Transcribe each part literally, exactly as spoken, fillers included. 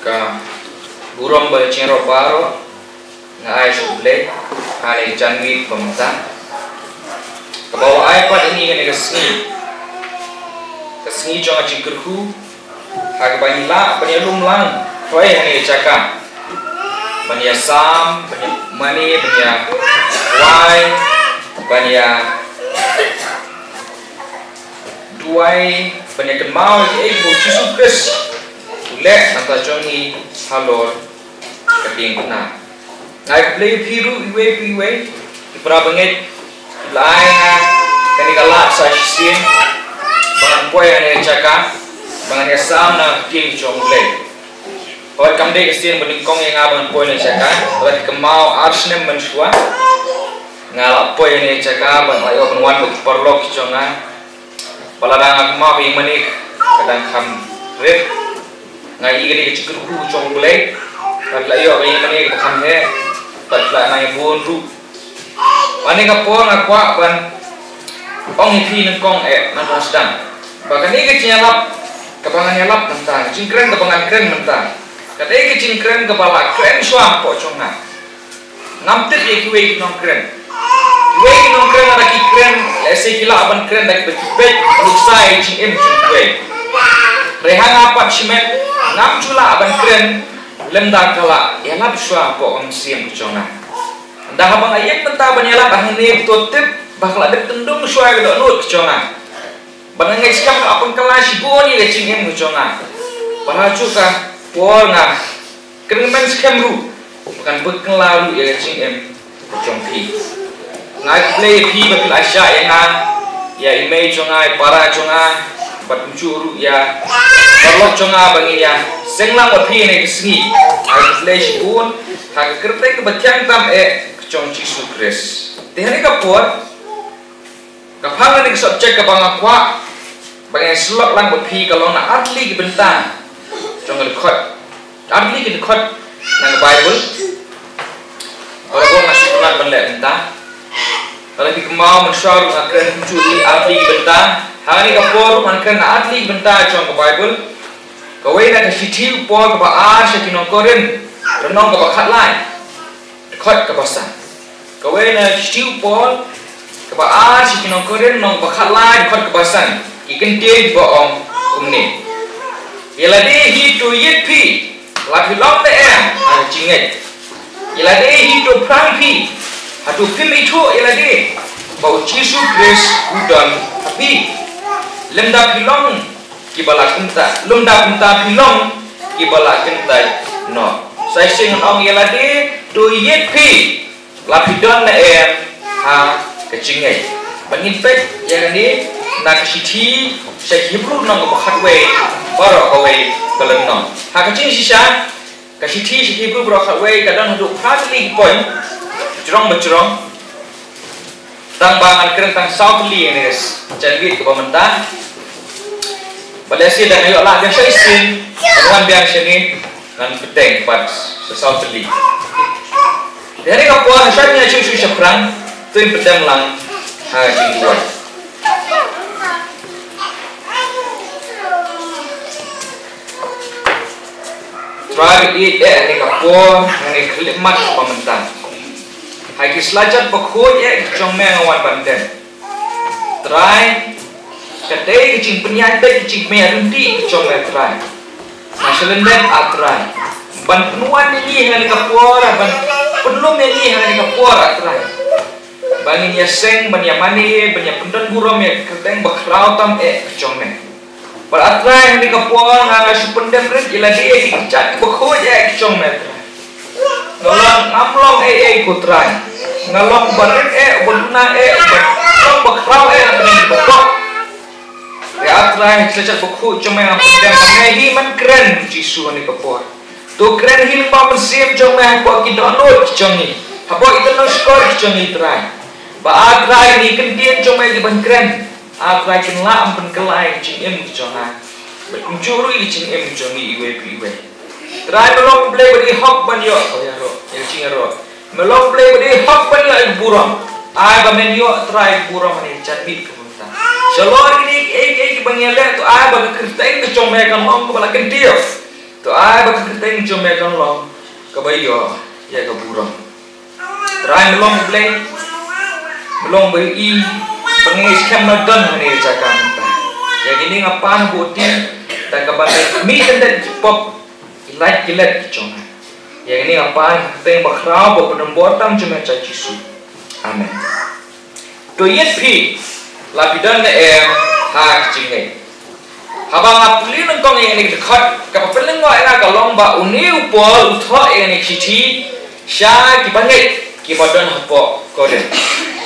Ka burom bad ka jingïaroh baroh nga ai sha U Blei ha kane ka janmiet ba mynta, kaba u ai pat ïa ngi ha kane ka sngi, ka sngi jong ka jingkyrkhu, ha kaba ngi lah ban ïalum lang hooid ha kane ka jaka, ban ïasam, ban ïamane, ban ïaduwai, ban ïa duwai, ban ïa kynmaw ïa kaei kaba u Jisu Khrist u leh na ka bynta jong ngi halor ka diengphna. Nga ai khublei ïa phi ruh iwei pa iwei, ki para bangeit, kiba la ai ha kane ka lad sa shisien ba ngan poi ha kane ka jaka, ba ngan ïasam na ka ktien jong U Blei. Hooid, kam dei ka sien ba nyngkong ïa nga ba ngan poi na ka jaka, ba la kynmaw ar snem mynshuwa nga la poi ha kane ka jaka, ba nga la ïoh ban wan bad ki paralok ki jong nga. Ba lada nga kynmaw ka ïingmane ka dang kham rit, nga ïohi ka dei ka jingkyrkhu jong U Blei. Bad la ïoh ka ïingmane kaba kham heh, bad la nang ïa bun ruh. Kane ka por nga kwah ban ong ïa phi nyngkong, eh, nyngkong sdang, ba kane ka jingïalap kaba ngan ïalap mynta, ka jingkren kaba ngan kren mynta, ka dei ka jingkren kaba la kren shuwa hapoh jong nga. Ngam tip ïa kiwei ki nongkren. Kiwei ki nongkren lada ki kren, lehse ki lah ban kren da kiba ki peit nuksa ïa ka jingim jong kiwei. Hynrei ha nga pat shimet, ngam ju lah ban kren lymda ka la ïalap shuwa hapoh ka mynsiem ka jong nga. Ynda haba nga ïeng mynta ban ïalap hangne, to tip ba ka la dep tyndung shuwa ïa ka dohnud ka jong nga. Bad nga ngeit skhem ka la pynkylla shibun ïa ka jingim ka jong nga. Bad ha kajuh ka por nga kyrmen skhem ruh ba kan pynkylla ruh ïa ka jingim ka jong phi. Nga ai khublei ïa phi ba phi la shah ïa nga, ïa i mei jong nga, ïa para jong nga, bad kumjuh ruh ïa paralok jong nga ba ngin ïa seng lang bad phi ha kane ka sngi. Nga ai khublei shibun ha ka kyrteng kaba thiang tam eh ka jong U Jisu Khrist. Te ha kane ka por, ka phang lane ka subject kaba nga kwah ba ngan ïasyllok lang bad phi ka long na artylli ki bynta jong ka dkhot. Artylli ki dkhot na ka Baibl. Kaba nga shu kynmaw ban leh mynta. Lada phi kynmaw mynshuwa ruh nga kren kumjuh artylli ki bynta. Ha kane ka por ruh ngan kren na artylli ki bynta jong ka Baibl. Kawei na ka shithi u Paul kaba ar sha ki nong Korinth, lynnong kaba khatlai, dkhot kaba san. Kawei na ka shithi u Paul kaba ar sha ki nong Korinth, lynnong kaba khatlai, dkhot kaba san. Ki kyntien kiba ong kumne: Ïa lade hi to ïit phi, la phi long ne em ha ka jingngeit. Ïa lade hi to phrang phi, hato phim ithuh ïa lade ba U Jisu Khrist u don ha phi? Lymda phi long kiba la kyntait, lymda kumta phi long kiba la kyntait noh. Sa shisien ngan ong: Ïa lade to ïit phi, la phi don ne em ha ka jingngeit. Ba ngin peit ïa kane na ka shithi sha ki Hebru, lynnong kaba khatwei, baroh kawei ka lynnong. Ha ka jingshisha, ka shithi sha ki Hebru baroh khatwei ka don haduh phra tylli ki point, jrong ba jrong. Tang ba ngan kren tang saw tylli ha kane ka janmiet kaba mynta. Bad lehse da ngan ïoh lah biang sha shisien, ngan wan biang shane ngan bteng pat sa saw tylli. Te ha kane ka por, ha shuwa ngin ïa shu shu shaphrang, to ngin pyndonkam lang ha ka jingduwai. Trai, ngi ïeit eh ha kane ka por, ha kane ka khyllipmat kaba mynta, ha ki slajat bakhuid eh ki jong me nga wan ban dem. Trai, ka dei ka jingpynïaid beit, ka jingpynïaid ryntih ka jong me Trai. Nga shu lyndet ah Trai, ban pynwan ïa ngi ha kane ka por, ban pynlum ïa ngi ha kane ka por ah Trai. Ba ngin ïaseng ban ïamane, ban ïapyndonburom ïa ka kyrteng ba khraw tam eh ka jong me. Bad ah Trai, ha kane ka por nga, nga shu pyndem rit ïa lade, ïa ki kjat kiba khuid eh ki jong me Trai. Nga long, ngam long ei ei ko Trai. Nga long ba rit eh, ba duna eh, ba long ba khraw eh, ba long ba bok. Te ah Trai, ha ki kjat ba khuid jong me nga pyndem, ba me hi men kren, Jisu, ha kane ka por. To kren hi lyngba u Mynsiem jong me hapoh ki dohnud ki jong ngi, hapoh ki dohnud shkor ki jong ngi Trai. Ba ah Trai, kine ki kyntien jong me kiban kren, ah Trai, kin lah ban pynkylla ïa ka jingim ka jong nga, bad kumjuh ruh ïa ka jingim ka jong ngi iwei pa iwei. Trai, me long U Blei ba dei hok ban ïoh ïa ka jingïaroh. Me long U Blei ba dei hok ban ïoh ïa ka burom. Ai ba men ïoh Trai ka burom ha kane ka janmiet kaba mynta. Shalor kine kiei kiei kiba ngi ïaleh, to ai ba ka kyrteng ka jong me kan long kaba la kyntiew. To ai ba ka Teng jong me kan long kaba ïoh ïa ka burom. Trai, me long U Blei, me long ba ïohi ba ngi skhem ba don hangne ïa ka jaka mynta. Ïa kine nga pan bad ti da kaba te mi kan da ki pop ki lait ki lait ki jong nga. Ïa kine nga pan teng ba khraw ba pynbor tam jong me, Trai Jisu. Amen. To ïit phi, la phi don ne em ha ka jingngeit? Haba nga pule nyngkong ïa kane ka dkhot, kaba pynlyngngoh ïa nga ka long ba une u Paul u thoh ïa kane ka shithi sha ki bangeit kiba don hapoh Korinth.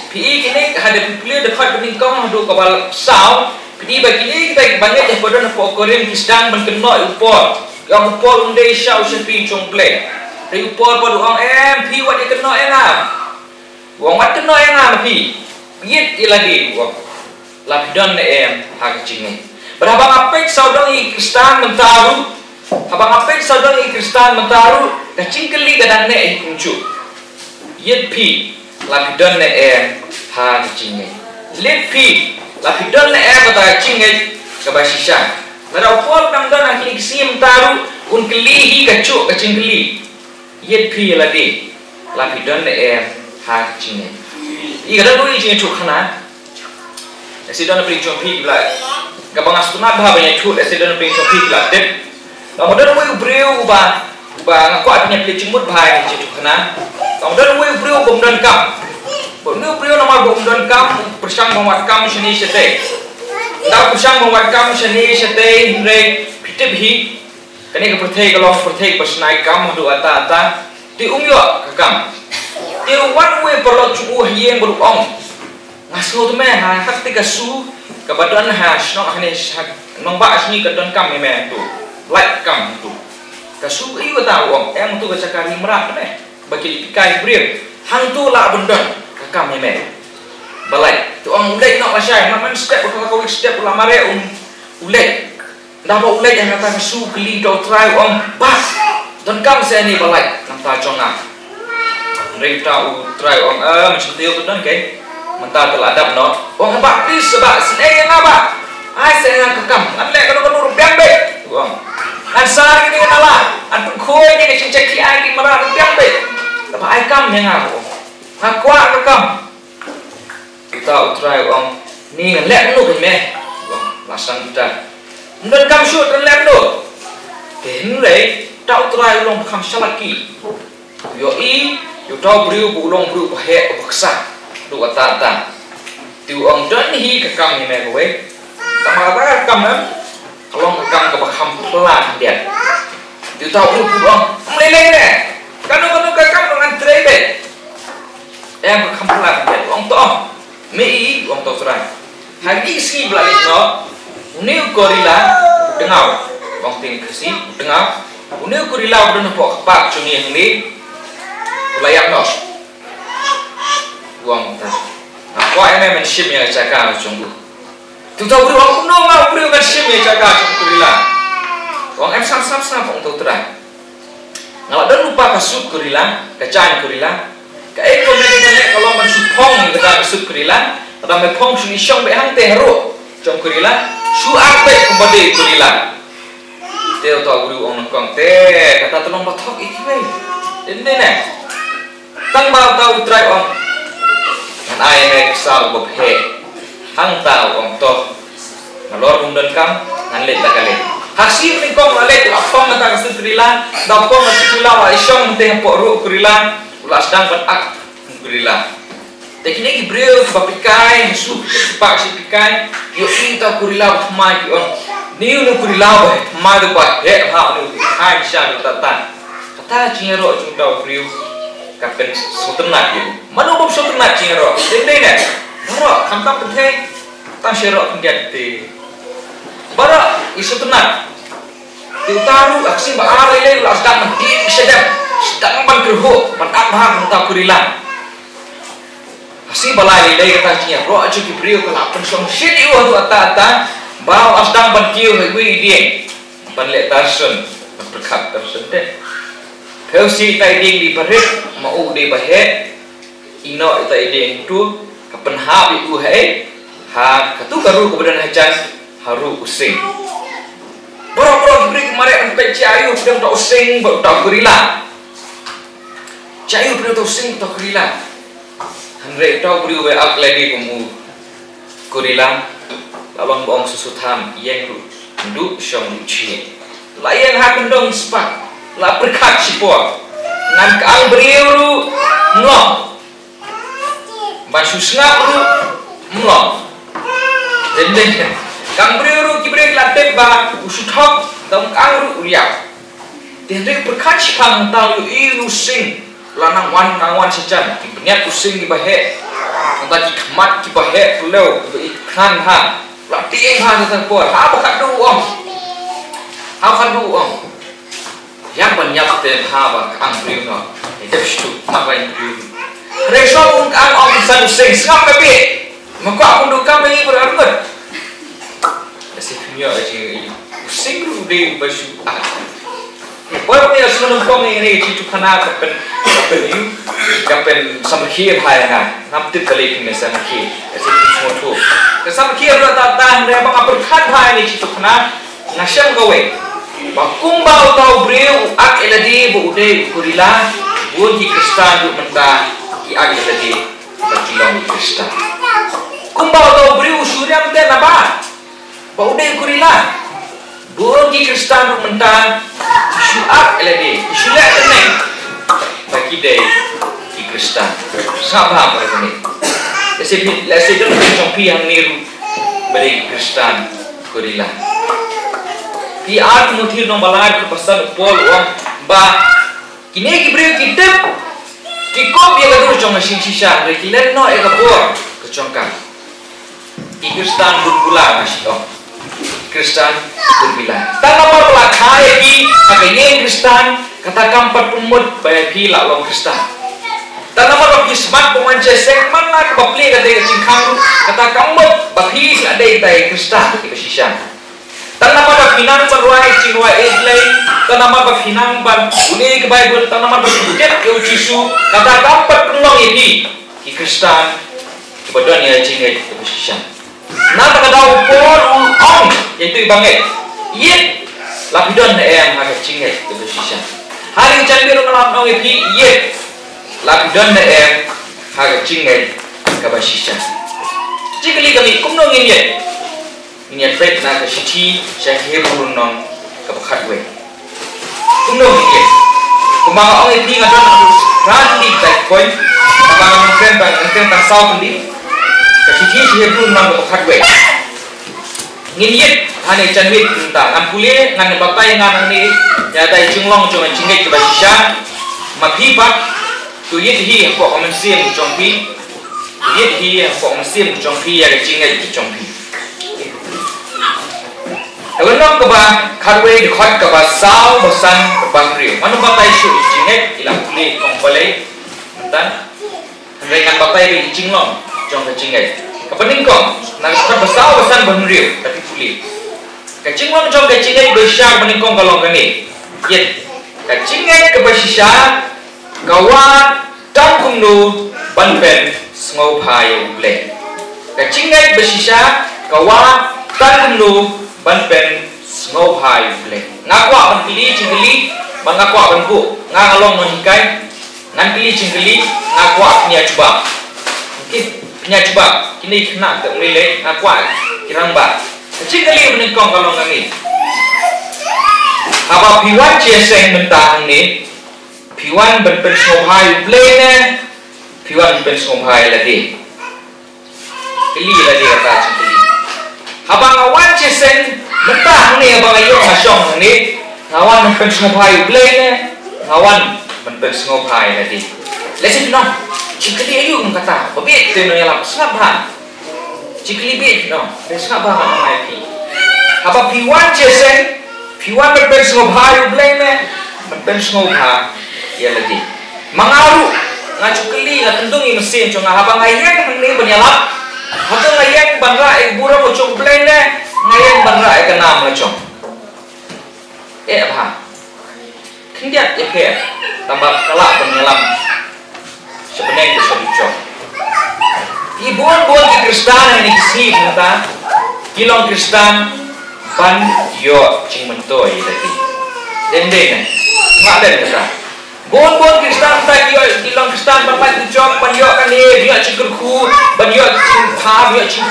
Phi i kine, haba phi pule dkhot ba nyngkong haduh kaba saw, phi i ba kine kita ki bangeit kiba don hapoh Korinth ki sdang ban kynnoh ïa u Paul. Ïa u Paul un dei shisha u shaphang jong U Blei. Te u Paul pat u ong, em, phi wat ïa kynnoh ïa nga. U ong, wat kynnoh ïa nga ma phi. Ïit ïa lade, u ong. La phi don ne em ha ka jingngeit? Bad haba nga peit sawdong ïa ki Khristan mynta ruh, haba nga peit sawdong ïa ki Khristan mynta ruh, ka jingkylli ka dang neh hi kumjuh. Ïit phi, la phi don ne em ha ka jingngeit? Ïit phi, la phi don ne em ha ka jingngeit kaba shisha? Lada u Paul u dang don ha kine ki sngi mynta ruh, un kylli hi kajuh ka jingkylli. Ïit phi ïa lade, la phi don ne em ha ka jingngeit? Ïa ka don uwei u jingïathuhkhana. Lehse don na pdeng jong phi kiba la, kaba nga sngewtynnat bha ban ïathuh, lehse don na pdeng jong phi kiba la tip. Tang ba don uwei u briew uba, uba nga kwah ban ïa plie jingmut bha ïa ka jingïathuhkhana. Tang ba don uwei u briew uba ym don kam. Bad une u briew namar ba um don kam, u pyrshang ban wad kam shane shatei. Ynda u pyrshang ban wad kam shane shatei, hynrei phi tip hi, kane ka pyrthei ka long pyrthei ba shna ïa kam haduh katta katta. Te um ïoh ka kam. Te u wan uwei u paralok jong u ha ïing bad u ong, nga sngew te me ha, ha kata ka su kaba don ha shnong, ha ne, ha nongbah shane ka don kam ïa me hangto. Lait kam hangto. Ka su kaei kata? U ong, em, hangto ka jaka ri mrad te me, ba ki leit pikai briew. Hangto lah ban don ka kam ïa me. Balei? Te u ong, u leit noh lashai, man man step, u la kawei step, u la mareh, u, u leit. Naba u leit ha kata ka su, u kylli uta u trai, u ong, bah, donkam seh ne ba lait na ka bynta jong nga? Hynrei uta u trai u ong, eh, mynsiem taïew te don keiñ. Mynta te la dap noh. U ong, bah, please bah, sngewbha ïa nga bah. Ai seh ïa nga ka kam. Ngan leh kano kano ruh biang beit, u ong. Ngan sar kine ki nala, ngan pynkhuid ïa ka jingjia ki ai ki mrad ruh biang beit. Tangba ai kam ïa nga, u ong. Nga kwah ka kam. Uta u trai u ong, ni ngan leh kumno kein me? U ong, la sdang uta. Ym don kam shuh te ngan leh kumno? Te hynrei uta u trai u long ba kham shalaki. U ïohi ïa uta u briew ba u long u briew ba heh, ba ksa haduh katta katta. Te u ong, don hi ka kam ïa me kawei. Tangba kata ka kam, em, ka long ka kam kaba kham phylla khyndiat. Te uta u briew u ong, ym lei lei ne. Kano kano ka kam ruh ngan trei beit. Em, ka kham phylla khyndiat. U ong, to ong. Me i, u ong uta u trai. Ha kine ki sngi ba la leit noh, une u gorilla u tngaw. U ong te ha Khasi, u tngaw. Une u gorilla uba don hapoh ka park jong ngi hangne, u la ïap noh, u ong uta. Nga kwah ïa me ban shim ïa ka jaka jong u. Te uta u briew u ong, kumno nga u briew ngan shim ïa ka jaka jong u gorilla? U ong, em, sngap, sngap, sngap, u ong uta u trai. Nga la don lypa ka sut gorilla, ka jaiñ gorilla. Kaei kaba me dei ban leh ka long ban shu phong ïa kata ka sut gorilla. Lada me phong shu ïashong beit hangtei ha rud jong u gorilla, shu ar beit kumba dei u gorilla. Te uta u briew u ong nyngkong, te kata te long ba thok ïa kiwei. Dei ne? Tangba uta u trai u ong, ngan ai ïa me ka sar uba heh. Hangta u ong, to. Nalor bym don kam, ngan leit la ka leit. Ha ka sngi ba nyngkong u la leit, u la phong kata ka sut gorilla, u la phong ka sut gorilla, u la ïashong hangtei hapoh rud gorilla, u la sdang ban ak gorilla. Te kine ki briew kiba pikai, ha shu ki paid shu pikai, ïohi uta u gorilla ba thymmai ki ong, ni une u gorilla ba thymmai, uba heh bha, une u pikai shisha haduh katta katta. Kata ka jingïaroh jong uta u briew ka pynsngewtynnat ïa u. Mano bym sngewtynnat jingïaroh? Dei ne? Baroh, khamtam pyrthei, tang shu ïaroh khyndiat te. Baroh ki sngewtynnat. Te uta ruh ha ka sngi ba ar lei lei u la sdang ban dih shadem, sdang ban kyrhuh, ban ap bha kum uta u gorilla. Ha ka sngi ba lai lei lei kata ka jingïaroh jong ki briew ka la pynshongshit ïa u haduh katta katta, ba u la sdang ban kiew ha iwei i dieng. Ban leh tarson, ban pyrkhat tarson te. Phi ïohi ita i dieng dei ba rit, ma u dei ba heh. Ïehnoh ita i dieng tu, ka pynhap ïa u ha, ha katu ka rud kaba don hajan, ha rud u sing. Baroh baroh ki briew ki mareh ban peit, jia aiu pdeng uta u sing bad uta u gorilla. Jia aiu pdeng uta u sing bad uta u gorilla. Hynrei uta u briew uba ïa-ak ïalade kum u gorilla, la long ba ong shu shu tham, ïeng ruh duh, shong ruh jhieh. La ïeng ha kyndong spah, la pyrkhat shipor. Ngan kyang briew ruh ym long. Ban shu sngap ruh ym long. Dei dei. Kang briew ruh ki briew la tip ba u shu thok, dang kang ruh u ïap. Te hynrei pyrkhat shiphang, tang ïohi u sing la nang wan, nang wan sha jan. Ki bniat u sing kiba heh, nangta ki khmat kiba heh phyllaw, kiba i khnang ha. La tieng ha, nangta por ha ba khatduh u ong. Ha ba khatduh u ong. Ïa ban ïap te bha ba ka ang briew noh. Ïa dep shu mat ba ïa briew. Hynrei shuwa ong ka ang, ong san u sing, sngap ka bih. Ma kwah kum du kam ïa ngi ba la rngut. Lehse phin ïoh ïa jingïohi. U sing ruh u dei uba shu ak. Poi poi ïa shu nyngkong ïa ngi, ki tu khana ka pyn, ka pynïoh, ka pynsamrkhie bha ïa nga. Ngam tip balei phin ïa samrkhie. Lehse phin sngewthuh. Ka samrkhie ruh ta ta, hynrei ba nga pyrkhat bha ïa ngi, ki tu khana. Nga shem kawei ba kumba uta u briew u ak ïalade ba u dei u gorilla, bun ki Khristan ruh mynta ki ak ïalade ba ki long ki Khristan. Kumba uta u briew u shu riam te naba ba u dei u gorilla, bun ki Khristan ruh mynta ki shu ak ïalade, ki shu leh tneng ba ki dei ki Khristan. Sngap bha ba kane. Lehse phi, lehse don jong phi hangne ruh ba dei ki Khristan gorilla. Phi, Ar Timothi lynnong ba lai, dkhot ba san, u Paul u ong ba kine ki briew ki tip, ki kup ïa ka dur jong ka jingshisha, hynrei ki len noh ïa ka bor ka jong ka. Ki Khristan gorilla, nga shu ong. Khristan gorilla. Tang namar ba la kha ïa phi ha ka ïing Khristan, kata kam pat pynmut ba ïa phi la long Khristan. Tang namar ba phi smat ba wan jingïaseng, man la kaba plie ka dei ka jingkhang ruh, kata kam mut ba phi la dei ka dei Khristan kiba shisha. Tang namar ba phi nang ban rwai jingrwai ïa U Blei, tang namar ba phi nang ban pule ka Baibl, tang namar ba phi tip ïa U Jisu, kata kam pat pynlong ïa phi ki Khristan kiba don ïa ka jingngeit kaba shisha. Nangta ka daw u Paul u ong ïa kito kiba ngeit, ïit, la phi don ne em ha ka jingngeit kaba shisha. Ha ri jan biang ruh nga la ong ïa phi, ïit, la phi don ne em ha ka jingngeit kaba shisha. Jingkylli ka mih, kumno ngin ïit? Ngin ïa peit na ka shithi sha ki Hebru lynnong kaba khatwei. Kumno ngin ïeit? Kumba nga ong ïa phi, nga don haduh phra tylli ki point. Kaba nga ong kren, ba nga ong kren tang saw tylli. Ka shithi sha ki Hebru lynnong kaba khatwei. Ngin ïeit hangne jan miet mynta. Ngan pule, ngan batai, ngan hangne ïa ka jinglong jong ka jingngeit kaba shisha. Ma phi pat, to ïeit hi hapoh ka mynsiem jong phi. Ïeit hi hapoh ka mynsiem jong phi ïa ka jingngeit jong phi. Ka lynnong kaba khatwei, dkhot kaba saw, ba san, ba hynriew. Mano batai shuh ïa ka jingngeit, i la pule kong balei mynta. Hynrei ngan batai ïa ka jinglong jong ka jingngeit. Kaba nyngkong, na ka dkhot ba saw, ba san, ba hynriew, lada phi pule. Ka jinglong jong ka jingngeit ba shisha kaba nyngkong ka long kane. Ïeit. Ka jingngeit kaba shisha ka wad tang kumno ban pynsngewbha ïa U Blei. Ka jingngeit ba shisha ka wad tang kumno ban pynsngewbha ïa U Blei. Nga kwah ban kylli jingkylli, ba nga kwah ban buh. Nga, nga long nonghikai. Ngan kylli jingkylli, nga kwah pynïaid jubab. Okay, pynïaid jubab. Kine ki khynnah te ym lei lei, nga kwah ki rangbah. Ka jingkylli ba nyngkong ka long kane. Haba phi wan jingïaseng mynta hangne, phi wan ban pynsngewbha ïa U Blei ne phi wan ban pynsngewbha ïa lade? Kylli ïa lade kata jingkylli. Haba nga wan jingïaseng mynta hangne, haba nga ïoh nga shong hangne, nga wan ban pynsngewbha ïa U Blei ne nga wan ban pynsngewbha ïa lade? Lehse phin ong, jingkylli aïu kum kata? Ba bieit te nongïalap, sngap bha. Jingkylli bieit noh, hynrei sngap bha ngan ong ïa phi. Haba phi wan jingïaseng, phi wan ban pynsngewbha ïa U Blei ne ban pynsngewbha ïa lade? Ma nga ruh nga ju kylli, nga kyndong ïa ka mynsiem jong nga, haba nga ïeng hangne ban ïalap, hato nga ïeng ban rah ïa ka burom ka jong U Blei ne nga ïeng ban rah ïa ka nam la jong? Eh bha. Khyndiat ïa phi, tangba ka lah ban ïalam sha bneng bad sha dujok. Ki bun bun ki Khristan ha kine ki sngi mynta ki long Khristan Ban ïoh jingmyntoi ïa lade. Dei ne em? Nga dei kata. Bun bun Khristan mynta ki ïoh, ki long Khristan ban mat jop, ban ïoh kane, ban ïoh jingkyrkhu, ban ïoh jingpha, ban ïoh jing,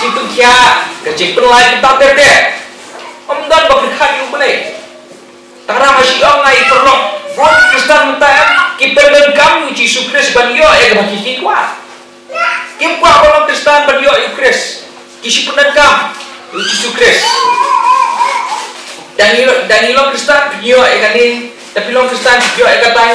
jingpynkhiah, ka jingpynlait, ki tam ter ter. Ym don ba pyrkhat ïa U Blei. Tang ra ma shi ong nga i paralok. Bun Khristan mynta ki pyndonkam ïa U Jisu Khrist ban ïoh ïa kaba ki kwah. Kim kwah ba long Khristan ban ïoh ïa U Khrist. Ki shu pyndonkam ïa U Jisu Khrist. Da ngi long, da ngi long Khristan phin ïoh ïa kane. Da phi long Khristan phin ïoh ïa katai.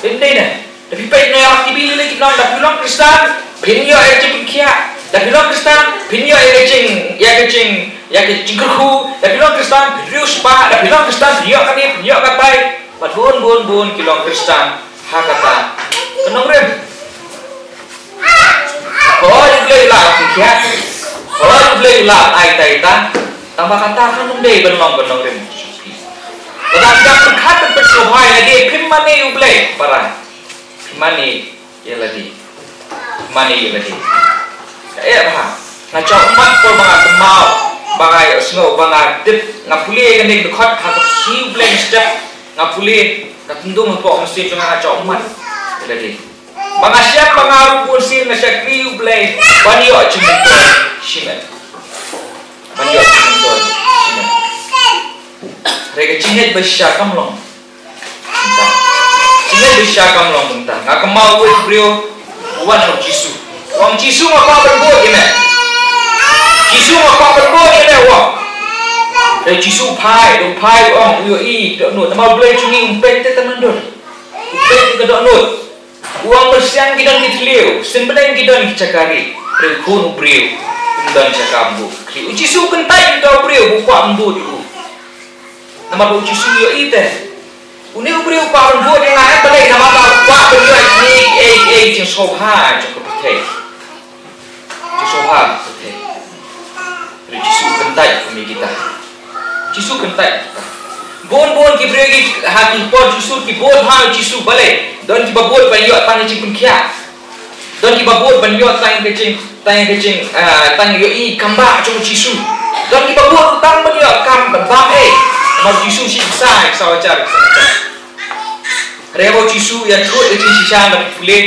Dei ne em? Da phi peit na ïa ki Baibl ki ong da phi long Khristan phin ïoh ïa ka jingpynkhiah. Da phi long Khristan phin ïoh ïa ka jing, ïa ka jing, ïa ka jingkyrkhu. Da phi long Khristan phin riewspah. Da phi long Khristan phin ïoh kane, phin ïoh katai. Bad bun bun bun ki long Khristan ha kata ka nongrim. Hooid, U Blei u lah ban pynkhiah. Hooid, U Blei u lah ban ai tai ta. Tangba kata kam dei ban long ka nongrim. Lada phi dang pyrkhat ban pynsngewbha ïa lade, phim mane ïa U Blei, para. Phim mane ïa lade. Phim mane ïa lade. Ka eh bha. Nga shah ummat ko ba nga kynmaw, ba nga ïohsngew, ba nga tip, nga pule ïa kane ka dkhot ha ka Sngi U Blei step, nga pule, ka tyntung hapoh ka mynsiem jong nga, nga shah ummat ïa lade. Ba nga shem, ba nga ruh bun sien nga shakri U Blei ban ïoh jingmyntoi shimet. Ban ïoh jingmyntoi shimet. Hynrei ka jingngeit ba shisha kam long kumta. Jingngeit ba shisha kam long kumta. Nga kynmaw uwei u briew u wan ha U Jisu. U ong, Jisu, nga kwah ban bud ïa me. Jisu, nga kwah ban bud ïa me, u ong. Hynrei U Jisu u phai, u phai, u ong, u ïohi ka dohnud. Namar U Blei jong ngi um peit te tang naduh. U peit te ka dohnud. U ong, mynsiem ki don ki thliew, sien bneng ki don ki jaka rieh, hynrei u khun u briew um don jaka buh khlieh. U Jisu u kyntait ïa uta u briew ba u kwah ban bud ïa u. Namar ba U Jisu u ïohi te. Une u briew u kwah ban bud ïa nga, em balei? Namar ba u kwah ban ïoh ïa kine kiei kiei ki jingsngewbha jong ka pyrthei. Jingsngewbha, okay. Hynrei Jisu u kyntait kum ïa kita. Jisu u kyntait ïa kita. Bun bun ki briew ki ha ki por Jisu ki bud ha Jisu, balei? Don kiba bud ban ïoh tang ïa ka jingpynkhiah. Don kiba bud ban ïoh tang ïa ka jing, tang ïa ka jing, ah, tang ïohi kam bah jong Jisu. Don kiba bud tang ban ïoh kam bam ei. Namar Jisu shi bsa, bsa wajar, bsa wajar. Hynrei haba u Jisu u ïathuh ïa ka jingshisha, lada phi pule,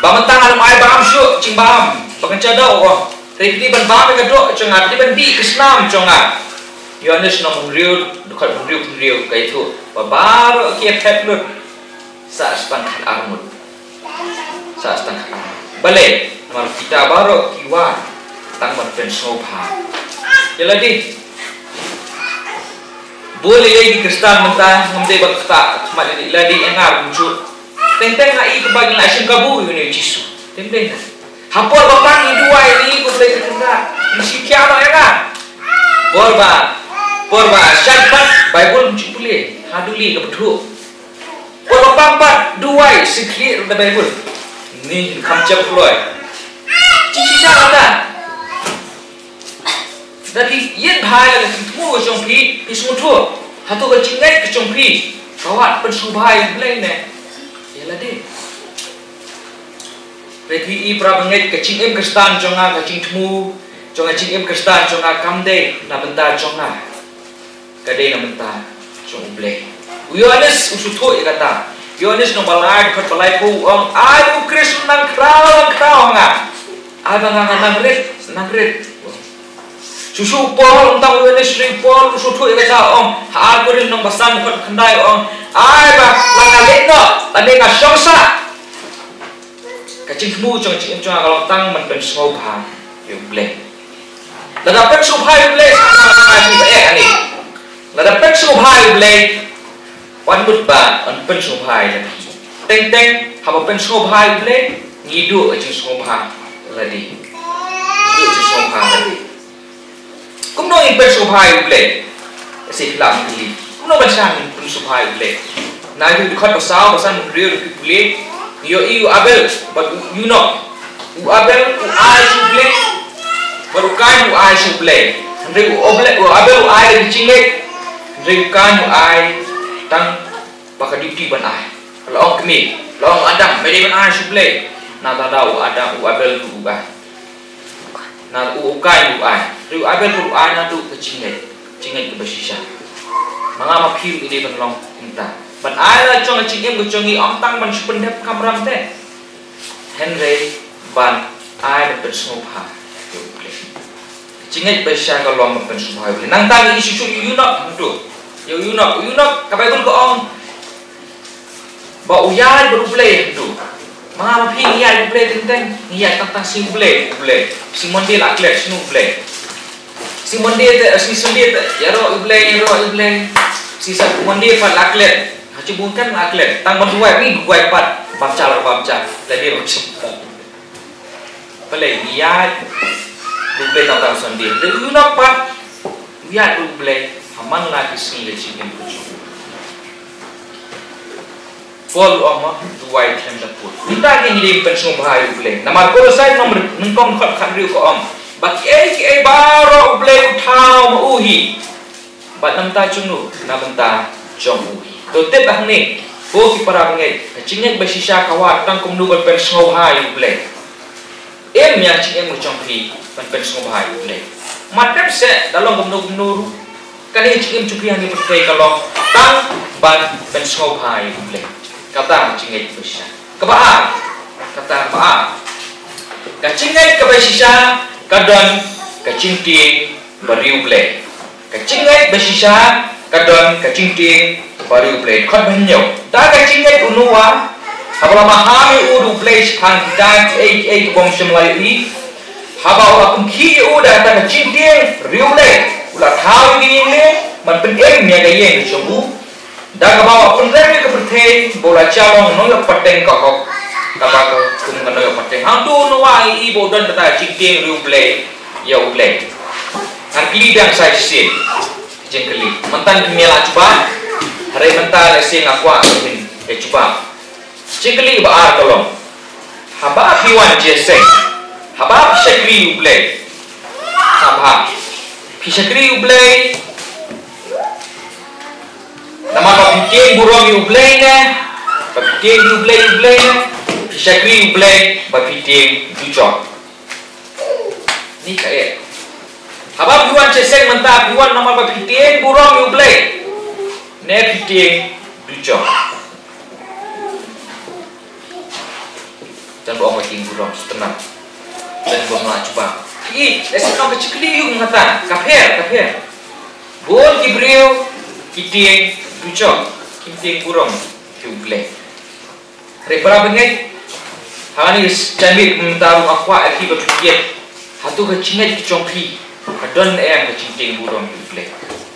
ba mynta nga nym ai bam shuh jingbam ba kan sha doh, u ong. Hynrei phi dei ban bam ïa ka doh jong nga, phi dei ban dih ka snam jong nga. Ïoannis lynnong hynriew, dkhot hynriew, hynriew, ka ïathuh ba baroh ki ïaphet lut sa tang khatar ngut. Sa tang khatar ngut. Balei? Namar kita baroh ki wan tang ban pynsngewbha ïa lade. Bun lei lei ki Khristan mynta ngam dei ban ktah khmat ïa lade, ïa nga ruh kumjuh. Teng teng nga i kaba ngi la shim kabu ïa une u Jisu. Teng teng. Ha por ba pang ngi duwai, ngi, ko Blei ka kynda, ngi shim khia noh ïa nga. Por ba, por ba shait pat Baibl ngi ju pule, haduh lei kaba thuh. Por ba pang pat duwai, shim khlieh ruh da Baibl. Ngi kham jam kloi. Jingshisha kata. Da phi ïeit bha ïa ka jingthmu ka jong phi, phi sngewthuh hato ka jingngeit ka jong phi ka wad pynsngewbha ïa U Blei ne ïa lade. Hynrei phi i, para bangeit, ka jingim Khristan jong nga, ka jingthmu jong nga, jingim Khristan jong nga kam dei na bynta jong nga. Ka dei na bynta jong U Blei. U Ïoannis u sngewthuh ïa kata. Ïoannis lynnong ba lai, dkhot ba laiphew, u ong, ai ba U Khrist un nang khraw, nang khraw ha nga. Ai ba nga, nga nang rit, nang rit. Shuh shuh u Paul, ym tang u Ïoannis, hynrei u Paul u sngewthuh ïa kata, u ong ha Ar Korinth lynnong ba san, dkhot khyndai, u ong, ai ba la nga leit noh, lane nga shong sah, ka jingthmu jong, jingim jong nga ka long tang ban pynsngewbha ïa U Blei. Lada pynsngewbha ïa U Blei, sa ka, sa ka, sa ka, eh, ani. Lada pynsngewbha ïa U Blei, wat mut ba yn pynsngewbha ïa lade. Teng teng haba pynsngewbha ïa U Blei, ngi duh ka jingsngewbha ïa lade. Ngi duh ka jingsngewbha ïa lade. Kumno ngin pynsngewbha ïa U Blei? Lehse phi lah ban kylli, kumno ban shah ngin pynsngewbha ïa U Blei? Na ki dkhot ba saw, ba san, ba hynriew, lada phi pule, ngi ïohi u Abel bad u Enok. U Abel u ai sha U Blei bad u Kain u ai sha U Blei. Hynrei u Oble-, u Abel u ai da ka jingngeit, hynrei u Kain u ai tang ba ka duty ban ai. La ong kmie, la ong Adam, me dei ban ai sha U Blei. Nangta da u Adam, u Abel ruh u ai. Na u, u Kain u ai. Hynrei u Abel ruh u ai naduh ka jingngeit. Jingngeit kaba shisha. Ma nga ma phi ruh ngi dei ban long kumta. Ban ai la jong ka jingim ka jong ngi ym tang ban shu pyndep kamram te, hynrei ban ai ban pynsngewbha ïa U Blei. Jingngeit ba shisha ka long ban pynsngewbha ïa U Blei. Nangta ngi shu shu ïa u eunuch hangtu. Ïa u eunuch, u eunuch ka Baibl ka ong ba u ïaid bad U Blei hangtu. Ma nga ma phi ngi ïaid bad U Blei teng teng, ngi ïaid tang tang sngi U Blei, U Blei. Sngi Monday la klet, sngi U Blei. Sngi Monday te, sngi Sunday te, ïaroh U Blei, ïaroh U Blei. Sngi Sat-, Monday pat la klet. Ha, shu bun kan la klet. Tang ban duwai, ngi duwai pat. Bam cha la bam cha. La dei bam cha. Balei ngi ïaid bad U Blei tang tang Sunday? Dei u eunuch pat u ïaid bad U Blei ha man la ki sngi ka jingim ka jong u. Paul u ong ma, duwai khlem da put. Mynta ngi dei ban pynsngewbha ïa U Blei. Namar Kolosai lynnong nyngkong dkhot khathynriew ka ong ba kiei kiei baroh U Blei u thaw ma u hi. Bad na bynta jong u, na bynta jong u hi. To tip hangne, ko ki para bangeit, ka jingngeit ba shisha ka wad tang kumno ban pynsngewbha ïa U Blei. Im ïa ka jingim ka jong phi ban pynsngewbha ïa U Blei. Mat tep seh da long kumno kumno ruh, kane ka jingim jong phi hangne pyrthei ka long tang ban pynsngewbha ïa U Blei. Kata ka jingngeit ba shisha. Kaba ar, kata kaba ar. Ka jingngeit kaba shisha ka don ka jingtieng ba riewblei. Ka jingngeit ba shisha ka don ka jingtieng ba riewblei. Dkhot ba hynñiew. Da ka jingngeit u Noah, haba la maham ïa u da U Blei shaphang kita kiei kiei ki bym shym la ïohi, haba u la pynkhih ïa u da kata ka jingtieng riewblei, u la thaw ïa ka ïing lieng ban pynim ïa ka ïing ka jong u. Da kaba u la pynrem ïa ka pyrthei ba u la jia long nongïoh pateng ka hok, kaba ka kum ka nongïoh pateng. Hangto u Noah i ba u don kata ka jingtieng riewblei ïa U Blei. Ngan kylli biang sa shisien jingkylli. Mynta phim ïa lah jubab, hynrei mynta lehse nga kwah phin ïa jubab. Jingkylli ba ar ka long, haba phi wan jingïaseng, haba phi shakri U Blei, haba phi shakri U Blei namar ba phi tieng burom ïa U Blei ne ba phi tieng ïa U Blei, U Blei ne phi shakri U Blei ba phi tieng dujok? Ni ka eh. Haba phi wan jingïaseng mynta phi wan namar ba phi tieng burom ïa U Blei ne phi tieng dujok? Jan ba ong ba tieng burom, sngewtynnat. Jan ba ong la jubab. Ki, eh, sngewtynnat ka jingkylli ïa u ngata. Ka pher, ka pher. Bun ki briew ki tieng dujok, kim tieng burom ïa U Blei. Hynrei para bangeit, ha kane ka janmiet mynta ruh nga kwah ïa phi ba phin ïeit. Hato ka jingngeit ka jong phi ka don ne em ka jingtieng burom ïa U Blei?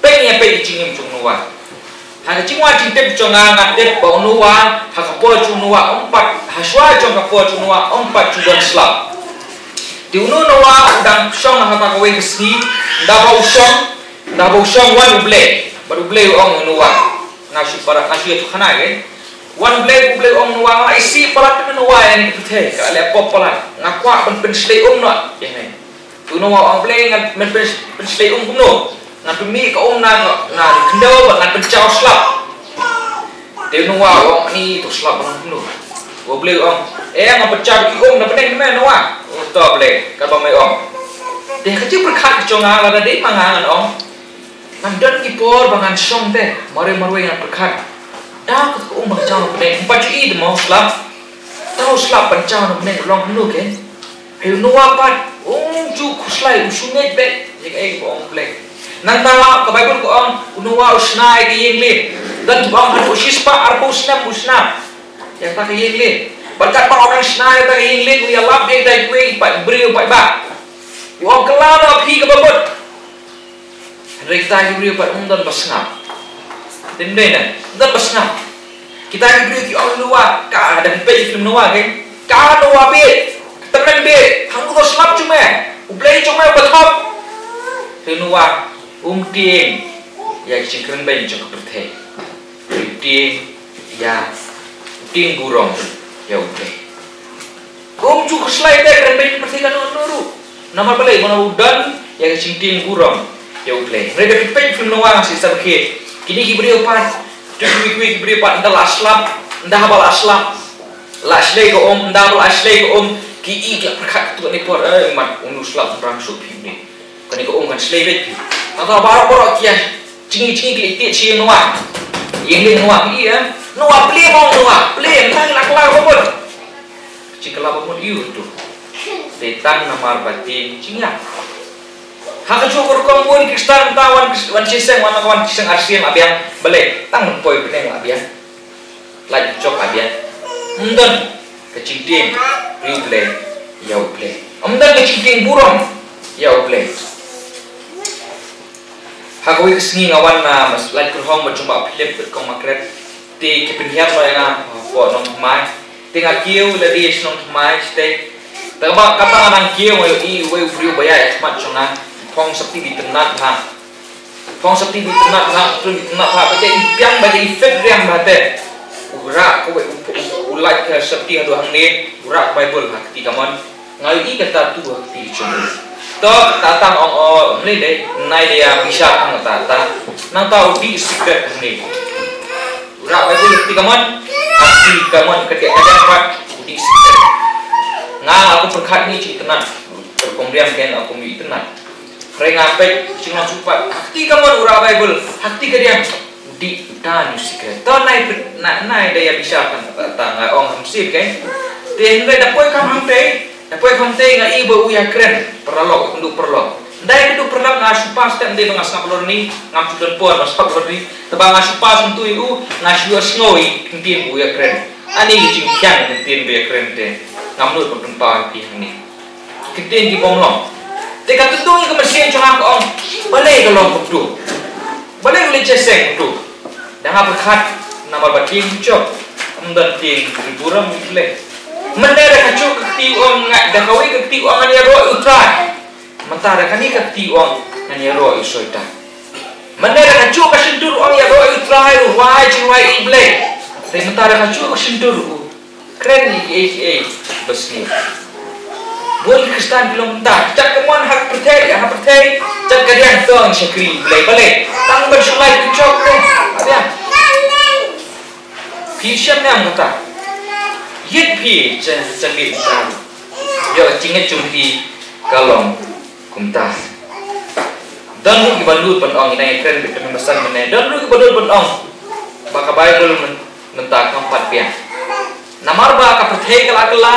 Peit ïa peit ka jingim jong u Noah. Ha ka jingwan jingtip jong nga, nga tip ba u Noah, ha ka por jong u Noah, um pat, ha shuwa jong ka por jong u Noah, um pat ju don slap. Te u Noah u dang shong ha kata kawei ka sngi, ynda ba u shong, ynda ba u shong wan U Blei, bad U Blei u ong ïa u Noah. Nga shu para, nga shu ïathuh khana, eh. Wan U Blei, U Blei u ong Noah, nga isih palat ïa Noah ïa kane ka pyrthei, ka la leh pop palat. Nga kwah ban pynshlei um noh ïa kane. Te u Noah u ong Blei, ngan pyn-, pyn-, pynshlei um kumno? Ngan pynmih ka um na, na khyndew bad ngan pynjaw slap. Te u Noah u ong, ani to slap ba ngan kumno? U Blei u ong, eh, ngan pynjaw ki um na bneng ne me Noah. Oh, to Blei, katba me ong. Te ka jingpyrkhat ka jong nga lada dei ma nga ngan ong, ngan don ki por ba ngan shong te, marwei marwei ngan pyrkhat. Thaw ka um ba nga jaw na bneng, ym pat ju i te mo slap. Thaw slap ban jaw na bneng long kumno ke? Hei u Noah pat, um ju khuslai, um shu ngeit beit ïa kaei kaba ong U Blei. Nangta ka Baibl ka ong, u Noah u shna ïa ka ïing lieng. Don kiba ong haduh shispah arphew snem u shna ïa kata ka ïing lieng. Bad katba u dang shna ïa kata ka ïing lieng, u ïalap ïa kitai kiwei pat briew paidbah. U ong kylla noh phi kaba mut. Hynrei kita ki briew pat ym don ba sngap. Te ym dei ne, ym don ba sngap. Kita ki briew ki ong Noah, ka, da phi peit ïa film Noah ke, ka Noah beit, tymmen beit, hangno to slap jong me, U Blei jong me uba thop. Te Noah um tieng ïa ka jingkren beiñ jong ka pyrthei. U tieng ïa, u tieng burom ïa U Blei. Um ju khuslai te kren beiñ ka pyrthei kano kano ruh. Namar balei? Namar u don ïa ka jingtieng burom ïa U Blei. Hynrei da phi peit film Noah nga sngewsih ba kine ki briew pat, kiwei kiwei ki briew pat, ynda la slap, ynda haba la slap, la shlei ka um, ynda haba la shlei ka um, ki i ki la pyrkhat katto katne por, eh, mat, une u slap, ngan rang shuh phi une. Kane ka um kan shlei beit phi. Nangta baroh baroh ki ïa jngi jngi ki leit tied sha ïing Noah. Ïing lieng Noah phi ïa. Noah plie mo Noah plie, mynta ngi la kylla ka bamut. Ka jingkylla bamut ïa u tu. Te tang namar ba tieng jingïap. Ha kajuh ka rukom bun ki Khristan mynta wan, wan shiseng, wan, wan shiseng arsien la biang. Balei? Tang ban poi bneng la biang. Lait jok la biang. Ym don ka jingtieng ri U Blei ïa U Blei. Ym don ka jingtieng burom ïa U Blei. Ha kawei ka sngi nga wan, ah, lait kyrhong bad jong Bah Philip bad Kong Margaret. Te ki pynhiar noh ïa nga hapoh Nongthymmai. Te nga kiew lade sha Nongthymmai shatei. Te kaba kata nga dang kiew nga ïohi uwei u briew ba ïaid ha khmat jong nga. Phong sopti ba itynnad bha. Phong sopti ba itynnad bha, ktrun ba itynnad bha. Ba ïa i biang ba ïa i fit riam bha te. U rah kawei u, u, u lait ka sopti haduh hangne. U rah ka Baibl ha kti kamon. Nga ïohi ka tattoo ha kti jong u. To kata tang ong o mlei dei, nai dei ïa bishar tang kata tang. Nangta u dih sikret hangne. U rah Baibl ha kti kamon, ha kti kamon ka dei ka dei pat u dih sikret. Nga aku pyrkhat ni chi itynnad. Rukom riam ken aku mi itynnad. Hynrei nga peit jinglong shu pat ha kti kamon u rah Baibl ha kti ka dei. U dih uta u sikret. To nai pyn-, na-, nai da ïa bishar kan ta, ta nga ong ha mynsiem kein. Te hynrei da poi kham hangtei, da poi kham hangtei nga i ba u ïakren paralok, u kynduh paralok. Ynda i kynduh paralok nga shu pass te ym dei ba nga sngap halor ni, ngam shu don por ba sngap halor ni. Te ba nga shu pass hangtu ïa u, nga shu ïohsngew ïa ki ktien ba u ïakren. Ani ki jingkhiang ki ktien ba u ïakren te. Ngam nud ban pynpaw ïa phi hangne. Ki ktien ki bym long. Te ka kynduh ïa ka mynsiem jong nga ka ong, balei ka long kumtu? Balei u leit shiseng kumtu? Da nga pyrkhat namar ba tieng u jop. Ym don tieng ri burom ri U Blei. Mynne da kajuh ka kti u ong nga, da kawei ka kti u ong ngan ïaroh ïa U Trai. Mynta da kane ka kti u ong ngan ïaroh ïa u soitan. Mynne da kajuh ka shyntur u ong ïaroh ïa U Trai, u rwai jingrwai ïa U Blei. Te mynta da kajuh ka shyntur u kren ïa kiei kiei ba sniew. Bun ki Khristan ki long kumta, jat ka mon ha ka pyrthei, ha pyrthei, jat ka riang to ngi shakri Blei. Balei? Tang ban shu lait ki jop te. Ba biang. Phi shem ne em kata? Ïit phi, jang, jang bi kumta. Ïoh ka jingngeit jong phi ka long kumta. Don ruh kiba nud ban ong, ïa ngi kren beit ka mih basan mynne. Don ruh kiba nud ban ong ba ka Baibl myn-, mynta kam pat biang. Namar ba ka pyrthei ka la kylla,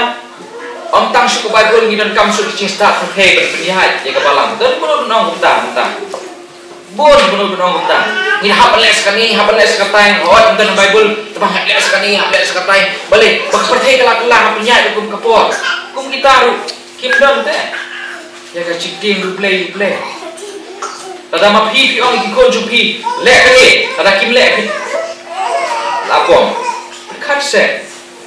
ym tang shu ka Baibl, ngi donkam shu ka jingstad pyrthei ban pynïaid ïa ka balang. Don kiba nud ban ong kumta, kumta. Bun kiba nud ban ong kumta. Ngi hap ban leh sa kane, hap ban leh sa katai. Hooid, ym don Baibl, te ba hap leh sa kane, hap leh sa katai. Balei, ba ka pyrthei ka la kylla, hap pynïaid kum ka por. Kum kita ruh. Kim don te ïa ka jingtieng ri U Blei, ri U Blei. Lada ma phi phi ong ïa ki khun jong phi, leh kane, lada kim leh phi la bom. Pyrkhat seh,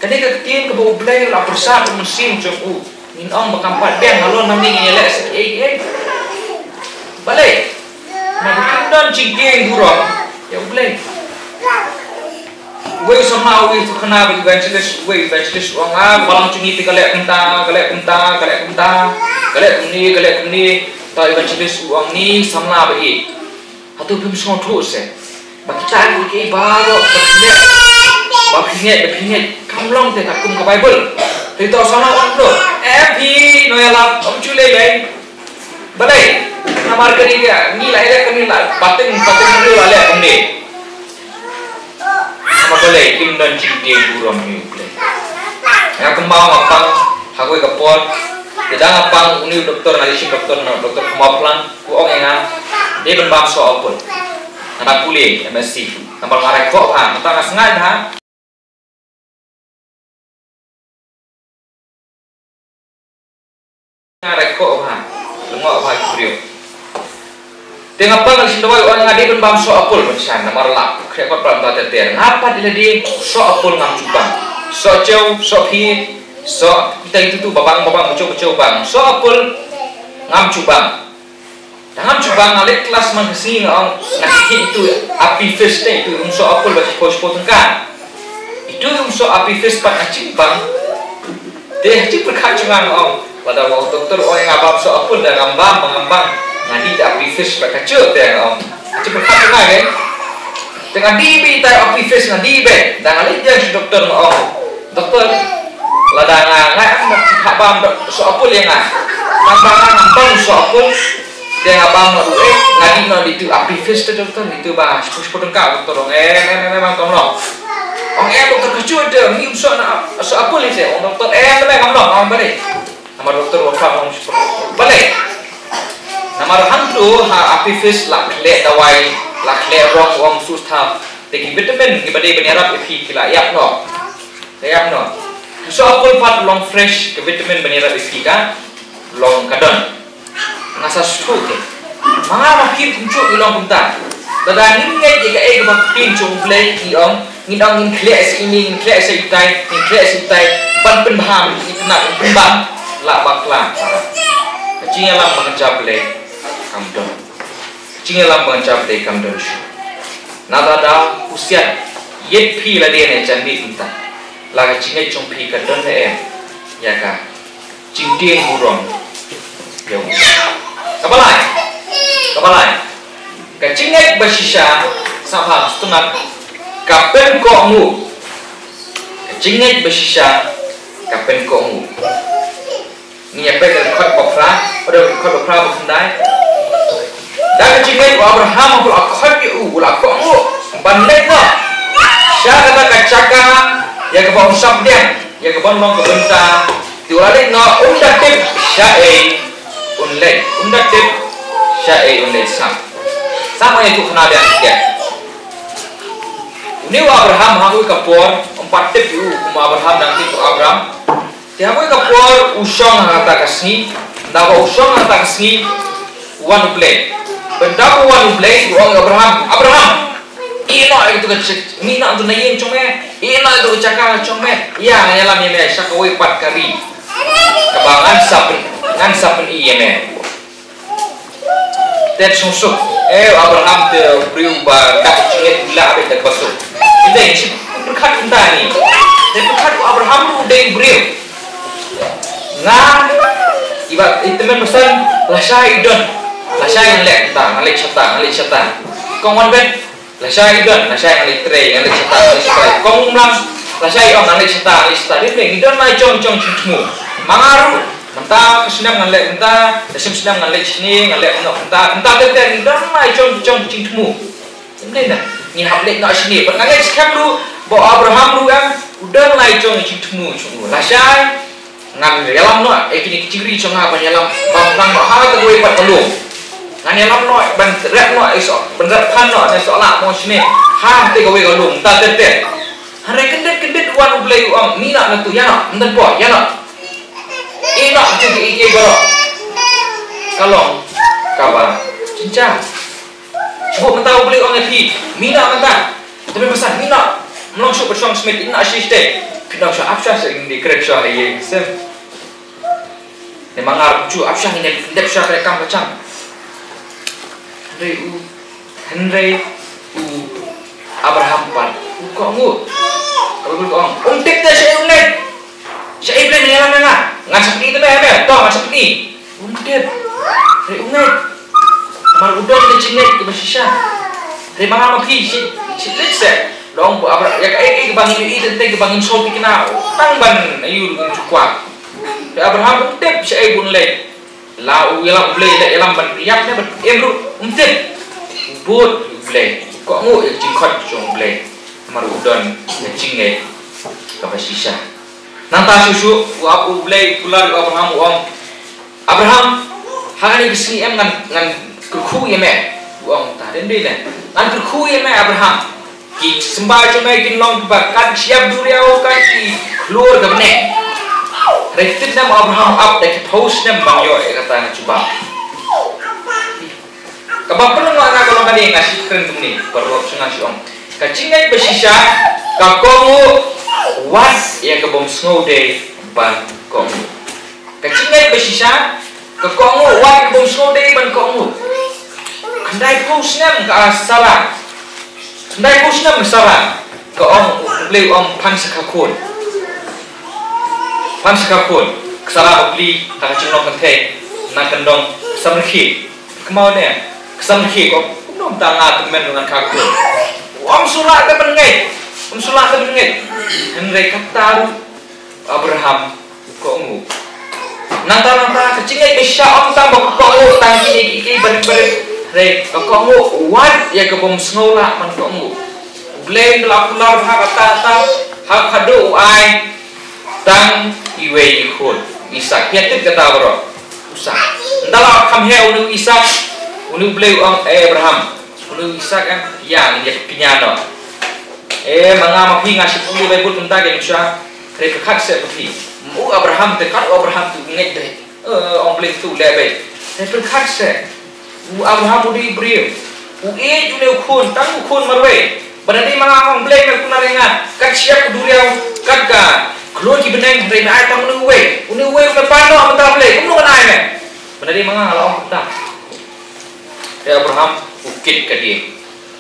kane ka ktien kaba U Blei u la pyrsad ha mynsiem jong u. Ngin ong ba kam pat biang, halor nangne ngin ïaleh sa kiei kiei. Balei? Namar ba kim don jingtieng burom ïa U Blei. Uwei u samla, uwei u khynnah ba evangelist, uwei u evangelist u ong, ah, ka balang jong ngi te ka leh kumta, ka leh kumta, ka leh kumta, ka leh kumne, ka leh kumne. Te u evangelist u ong, ni samla ba ïeit, hato phim sngewthuh seh ba kita kiei kiei baroh ba phi leh, ba phi ngeit, ba phi ngeit, kam long te katkum ka Baibl? Te uta u samla u ong, em phi, nongïalap, ym ju lei lei. Balei? Namar kane ka, ngi la ïaleh kane la, pateng, pateng ngi la leh kumne. Namar balei? Kim don jingtieng burom ïa U Blei. Nga kumba nga pang ha kawei ka por. Te da nga pang, une u doktor, nga leit shim doktor, na doktor Khmawphlang, u ong ïa nga, dei ban bam soh apple. Nga da pule M S C. Namar nga rai khoh bha, mynta nga sngaid bha. Nga rai khoh bha, lyngngoh bha ki briew. Te nga pang, nga leit shim dawai, u ong ïa nga dei ban bam soh apple ban shai, namar la khreh pat pla mynta ter ter. Nga pat ïa lade soh apple ngam ju bam. Soh chew, soh phied, soh kita itu tu ba bang, ba bang, ba chew, ba chew bang. Soh apple ngam ju bam. Tang ngam ju bang, nga leit klas man ka sngi nga ong, nga khie itu Happy Fish te, itu ym soh apple ba shiphew shiphew tyngka. Itu ym soh Happy Fish pat nga ju bang. Te ha jingpyrkhat jong nga nga ong, lada u doktor u ong ïa nga bam soh apple, da ngam bam, ngam bam. Nga dih Happy Fish bad ka jut te nga ong. Ha jingpyrkhat jong nga, eh. Te nga dih beit ïa ka Happy Fish, nga dih beit. Da nga leit ïa sha doktor nga ong, doktor, lada nga, nga, nga hap bam soh apple ïa nga. Nga bam, nga bam soh apple. Te nga bam noh ruh, eh, nga dih noh dih tu, Happy Feast te doktor, dih tu ba shiphew shiphew tyngka, doktor ong, eh, eh, eh, eh, bang kam long. Ong, eh, doktor, ka shu te, mi um soh na, soh apple ite, ong doktor, eh, eh, eh, kam long, ong balei. Namar doktor wa phah ong shiphew. Balei. Namar hangtu ha Happy Feast la khleh dawai, la khleh rong, ong sustha. Te ki vitamin kiba dei ban ïarap ïa phi ki la ïap noh. Ka ïap noh. Soh apple pat long fresh, ka vitamin ban ïarap ïa phi ka long ka don. Nga sa sngewthuh te. Ma nga ma phi kumjuh ngi long kumta. Lada ngin ngeit ïa kaei kaba phi jong U Blei, ngi ong, ngin ong ngin khleh sa ine, ngin khleh sa itai, ngin khleh sa itai, ban pynbha, ngin khleh pynbha, lah bakla. Ka jingïalam bad ka jingïalam Blei kam don. Ka jingïalam bad ka jingïalam Blei kam don shuh. Nada da husiat, ïeit phi lade ne jan mih mynta. La ka jingngeit jong phi ka don ne em ïa ka jingtieng burom ïa u. Kaba lai. Kaba lai. Ka jingngeit ba shisha, sngap ha sngap, ka pynkohnguh. Ka jingngeit ba shisha ka pynkohnguh. Ngi ïa peit ka dkhot ba phra, ka dkhot ba phra ba khyndai. Da ka jingngeit u Abraham u la khot ïa u, u la kohnguh ban leit noh sha kata ka jaka ïa kaba un sap pdiang, ïa kaba un long ka bynta. Te u la leit noh, um da tip shaei un leit, um da tip shaei un leit. Sngap, sngap ma nga ïathuh kane biang. Une u Abraham ha kawei ka por um pat tip ïa u kum u Abraham, dang tip u Abraham. Te ha kawei ka por u shong ha kata ka sngi, naba u shong ha kata ka sngi, u wan U Blei. Bad naba u wan U Blei, u ong, Abraham, Abraham! Ïeh noh ïa katu ka jaka, mih noh na ïing jong me, ïeh noh ïa katu ka jaka jong me, ïa ngan ïalam ïa me sha kawei pat ka ri kaba ngan sa pyn, ngan sa pyni ïa me. Te suk suk. Eh, Abraham te u briew ba dak jingngeit, u lah beit da kaba suk. Te ngi shu pyrkhat kumta ni. Te pyrkhat u Abraham u dei u briew. Nga, iba, i tymmen basan, lashai i don. Lashai ngan leh kumta, ngan leh shata, ngan leh shata. Kong wan beit, lashai i don, lashai ngan leit trei, ngan leit shata, ngan leit shata. Kong Umlang, lashai i ong ngan leit shata, ngan leit shata. Dei phi, ngi don lai jong jong jingthmu. Ma nga ruh, mynta ka snem ngan leit mynta, ka snem snem ngan leit shane, ngan leit mynta, mynta ter ter, ngi don lai jong jong jingthmu. Ym dei na, ngi hap leit noh shane, bad ngan leit skhem ruh ba u Abraham ruh em, u don lai jong jingthmu jong u. Lashai ngan ïalam noh ïa kine ki jingri jong nga ban ïalam, ban pang noh ha kawei pat ka lum. Ngan ïalam noh ban rep noh, eh, soh, ban rep phan noh, eh, soh lah mo shane ha kawei ka lum, ta ter ter. Hynrei kyndit kyndit u wan U Blei u ong, mih noh na tu, ïa noh, ym don poi, ïa noh. Ïeh noh ïa kito kiei kiei baroh. Ka long kaba jynjar. Shuh mynta U Blei u ong ïa phi, mih noh mynta. Tymmen basan, mih noh. Ym long shuh ban shong smiej, ïeh noh shisha. Phi ong shuh, ap shuh, shuh, ïa ngi dei kren shuh ha ïing, sem. Ne ma nga ruh kumjuh, ap shuh, ngin ïa dep shuh ka kam ka jam. Hynrei u, hynrei u Abraham pat u kohnguh. Ka Baibl ka ong, um tip te shaei un leit. Shaei Blei ban ïalam ïa nga. Ngan sa pyni te me, me, to ngan sa pyni. Um tip. Hynrei u ngeit. Namar u don ka jingngeit kaba shisha. Hynrei ma nga ma phi shi, shi leit seh. Long ba Abra-, ïa kaei kaei kaba ngin ïohi, teng teng kaba ngin sngewthikna, tang ban ïohi ruh ngim ju kwah. Te Abraham um tip shaei ban leit. La u ïalam U Blei, la ïalam ban ïap ne ban im ruh um tip. U bud U Blei, u kohnguh ïa ka jingkhot jong U Blei. Namar u don ka jingngeit kaba shisha. Nangta shuh shuh u ap U Blei u kular ïa u Abraham u ong, Abraham, ha kane ka sngi em ngan, ngan kyrkhu ïa me. U ong, ta den dei ne. Ngan kyrkhu ïa me Abraham. Ki symbai jong me kin long kiba kat shyiap duriaw, kat ki khlur ka bneng. Hynrei tip ne em u Abraham u ap da ki phew snem ban ïoh ïa kata ka jubab. Kaba pynlong nga ka long kane, nga shu kren kumne, paralok jong nga shu ong. Ka jingngeit ba shisha ka kohnguh wat ïa ka bym sngew dei ban kohnguh. Ka jingngeit ba shisha ka kohnguh wat ka bym sngew dei ban kohnguh. Khyndai phew snem ka Sara. Khyndai phew snem ka Sara. Ka ong, U Blei u ong phan sa kha khun. Phan sa kha khun. Ka Sara ka plie ha ka jinglong kynthei na kyndong samrkhie. Kynmaw ne, ka samrkhie ka ong, kumno mynta nga tymmen ruh ngan kha khun. Ym shu lah te ban ngeit. Ym shu lah te ban ngeit. Hynrei kata ruh Abraham u kohnguh. Nangta nangta ka jingngeit ba shisha ym tang ba ka kohnguh tang kine kiei kiei barit barit. Hynrei ka kohnguh wat ïa ka bym sngew lah ban kohnguh. U Blei u la kular bha kata kata, ha khadduh u ai tang iwei i khun, u Isaak. Phi tip kata baroh. U Isaak. Ynda la kham heh une u Isaak, une u Blei u ong, eh Abraham, une u Isaak, eh, ïa ngin ïa kynñiah noh. Eh, ma nga ma phi nga shu pule Baibl mynta ka jingshah. Hynrei pyrkhat seh ma phi. U Abraham te, kat u Abraham te u ngeit beit. Eh, ong Blei te u leh beit. Hynrei pyrkhat seh. U Abraham u dei u briew. U ïeit une u khun, tang u khun marwei. Ba nadei ma nga, ong Blei, me khun arngut. Kat shyiap ka duriaw, kat ka khlur ki bneng, hynrei me ai tang une uwei. Une uwei me pan noh mynta Blei. Kumno ngan ai me? Ba nadei ma nga, nga la ong kumta. Te Abraham u kit ka dieng.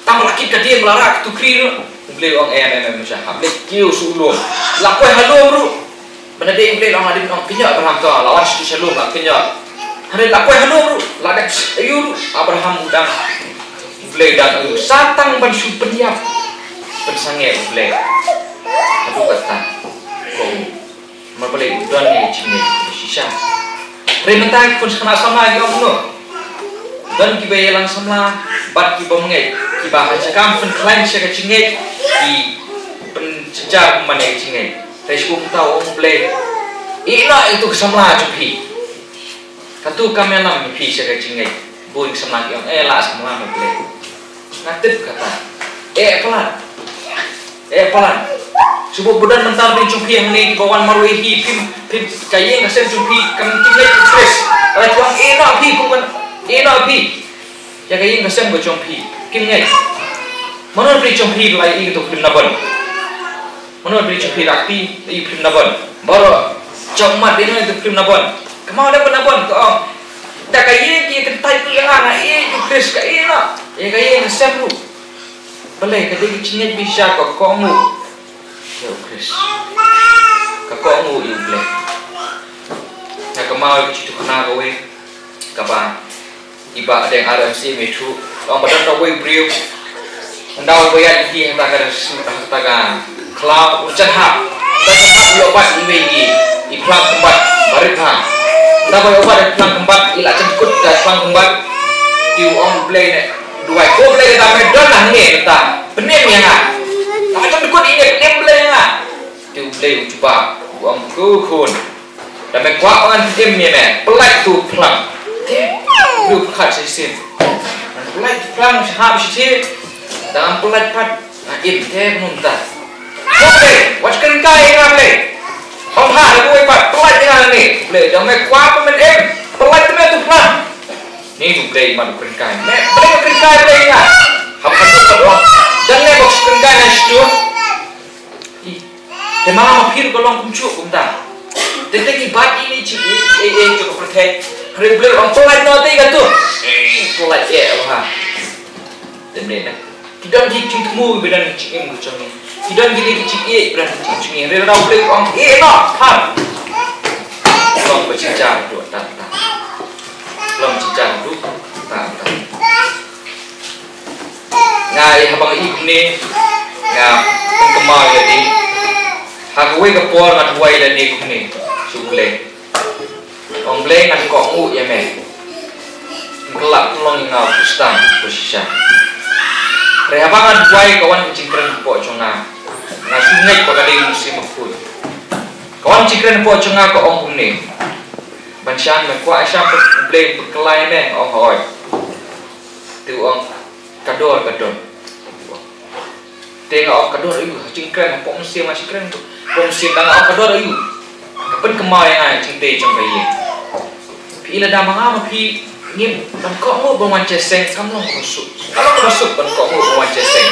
Tang ba la kit ka dieng ba la rah ka tukri ruh, u Blei u ong, em em em, sha hap leit kiew sha u lum. La kwai ha lum ruh. Ba nadei u Blei u ong, hadien ong kynñiah Abraham to, la wan sha lum la kynñiah. Hynrei la kwai ha lum ruh, la dep aiu ruh, Abraham u dang, u Blei u dang aiu. Sa tang ban shu pynïap, pynsangeh u Blei. Haduh katta. Ko Namar balei? U don ïa ka jingngeit shisha. Hynrei mynta ki khun samla ki ong kumno? Don kiba ïalang samla bad ki bym ngeit, kiba ha ka kam pynkhlaiñ sha ka jingngeit ki pynjynjar kumne ïa ka jingngeit. Hynrei shu kumta u ong Blei, ïeh noh ïa katu ka samla jong phi. Katu kam ïalam ïa phi sha ka jingngeit. Bun ki samla ki ong, eh, la samla ma Blei. Nga tip kata. Eh, palat. Eh, palat. Shu buh budan mynta phi jong phi hangne kiba wan marwei hi, phim, phim, ka ïing ka sem jong phi kam, kim ngeit Khrist. Palat ki ong, eh, noh phi, kum kan, eh, noh phi. Ïa ka ïing ka sem ka jong phi kim ngeit. Mano phi jong phi la ïohi ïa katu ka phlim Nabon? Mano phi jong phi la kti ïa ka phlim Nabon? Baroh jong mat ïa katu ka phlim Nabon. Kynmaw da ba Nabon ka ong, da ka ïing ki kyntait ruh ïa nga, nga ïeit ïa u Khrist, ka ïeit noh. Ïa ka ïing ka sem ruh. Balei? Ka dei ka jingngeit ba shisha, ka kohnguh ïa u Khrist. Ka kohnguh ïa u Blei. Nga kynmaw ïa ka jingïathuhkhana kawei kaba i Bah Deng R M C me thu, ong ba don kawei u briew. Ynda uba ïaid lynti ha kata ka, ha kata ka khlaw, u jan hap. Jan hap u ïoh bat iwei i, i phlang kynbat barit bha. Ynda ba ïoh bat i phlang kynbat, i la jan kut da i phlang kynbat. Te u ong Blei ne, duwai, ko Blei, da me don hangne mynta, pynim ïa nga. Nga jan kut ine, pynim Blei ïa nga. Te u Blei u jubab, u ong, ko khun, da me kwah ba ngan pynim ïa me, pyllait tu phlang. Te u pyrkhat shisien, ngan pyllait tu phlang, sha hap shisien, da ngan pyllait pat, nga im te kumta. Ko Blei, wat kren kai ïa nga Blei. Ong ha, da kawei pat, pyllait ïa nga ne. Blei, da me kwah ba men im, pyllait tu me tu phlang. Ni tu Blei, man kren kai. Me, Blei kren kai Blei ïa nga. Hap hap tu pat ong. Da me kwah kren kai na shitu. Te ma nga ma phi ruh ka long kumjuh kumta. Te te ngi bat ine i jingïeit, eh, eh, jong ka pyrthei. Hynrei Blei u ong pyllait noh te katu. Eh, pyllait eh, ha. Te mynne na. Ki don ki jingthmu kiba don ki jingim ki jong ngi. Ki don kine ki jingïeit kiba don ki jingim jong ngi. Hynrei lada u Blei u ong ïeh noh, ha. Long ba jynjar haduh katta katta. Long jynjar haduh katta katta. Nga ïa haba nga ïohi kumne, nga pynkynmaw ïa lade. Ha kawei ka por nga duwai ïa lade kumne sha U Blei. Ong Blei, ngan kohnguh ïa me. Pynkylla pynlong ïa nga u Khristan ba shisha. Hynrei haba nga duwai ka wan ka jingkren hapoh jong nga. Nga shu ngeit ba ka dei u Mynsiem Bakhuid. Ka wan ka jingkren hapoh jong nga ka ong kumne. Ban shang me kwah shang U Blei pynkylla ïa me, nga ong hooid. Te u ong ka dor ka don. Te nga ong ka dor aiu, ha jingkren hapoh mynsiem nga shu kren hapoh mynsiem, da nga ong ka dor aiu. Ka pynkynmaw ïa nga ïa jingtei jong ka ïing. Phi i lada ma nga ma phi ngim ban kohnguh ban wan jingïaseng kam long kaba suk. Kam long kaba suk ban kohnguh ban wan jingïaseng.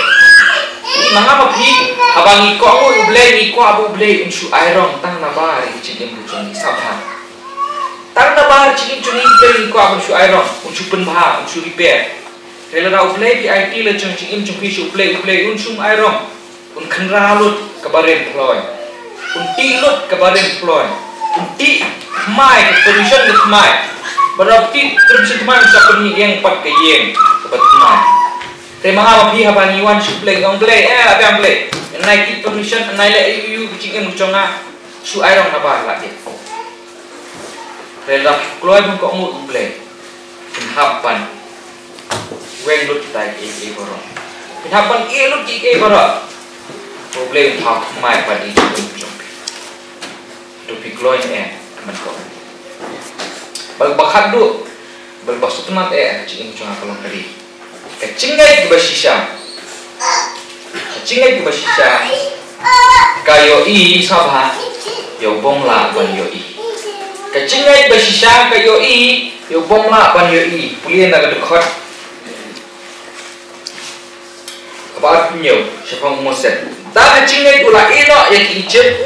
Phi i ma nga ma phi haba ngi kohnguh ïa U Blei ngi kwah ba U Blei un shu airong tang nabar ïa ka jingim ka jong ngi sngap bha. Tang nabar jingim jong ngi U Blei ngi kwah ba un shu airong, un shu pynbha, un shu repair. Hynrei lada U Blei phi aiti la jong jingim jong phi sha U Blei, U Blei un shym airong. Un khynra lut kaba rim phloi. Un tih lut kaba rim phloi. Un tih thymmai, ka pollution ka thymmai. Bad lada tih pollution thymmai un sa pynïeng pat ka ïing kaba thymmai. Te ma nga ma phi haba ngi wan sha U Blei, ong Blei, eh, la biang Blei. Nai tih pollution, nai leh aiu aiu ka jingim ka jong nga. Shu airong nabar la dei. Hynrei lada phi kloi ban kohnguh ïa U Blei, phin hap ban weng lut ïa kiei kiei baroh. Phin hap ban ïeh lut ïa kiei kiei baroh. U Blei un thaw thymmai pat ïa ki jingim jong phi. To phi kloi ne em ban kohnguh? Bad ba khatduh, bad ba sngewtynnat eh, ka jingim jong nga ka long kari. Ka jingngeit kaba shisha. Ka jingngeit kaba shisha ka ïohi, sngap bha, ïa u bym lah ban ïohi. Ka jingngeit ba shisha ka ïohi ïa u bym lah ban ïohi. Pule na ka dkhot kaba arphew hynñiew shaphang u Moses. Da ka jingngeit u la ïehnoh ïa ki Ijipt,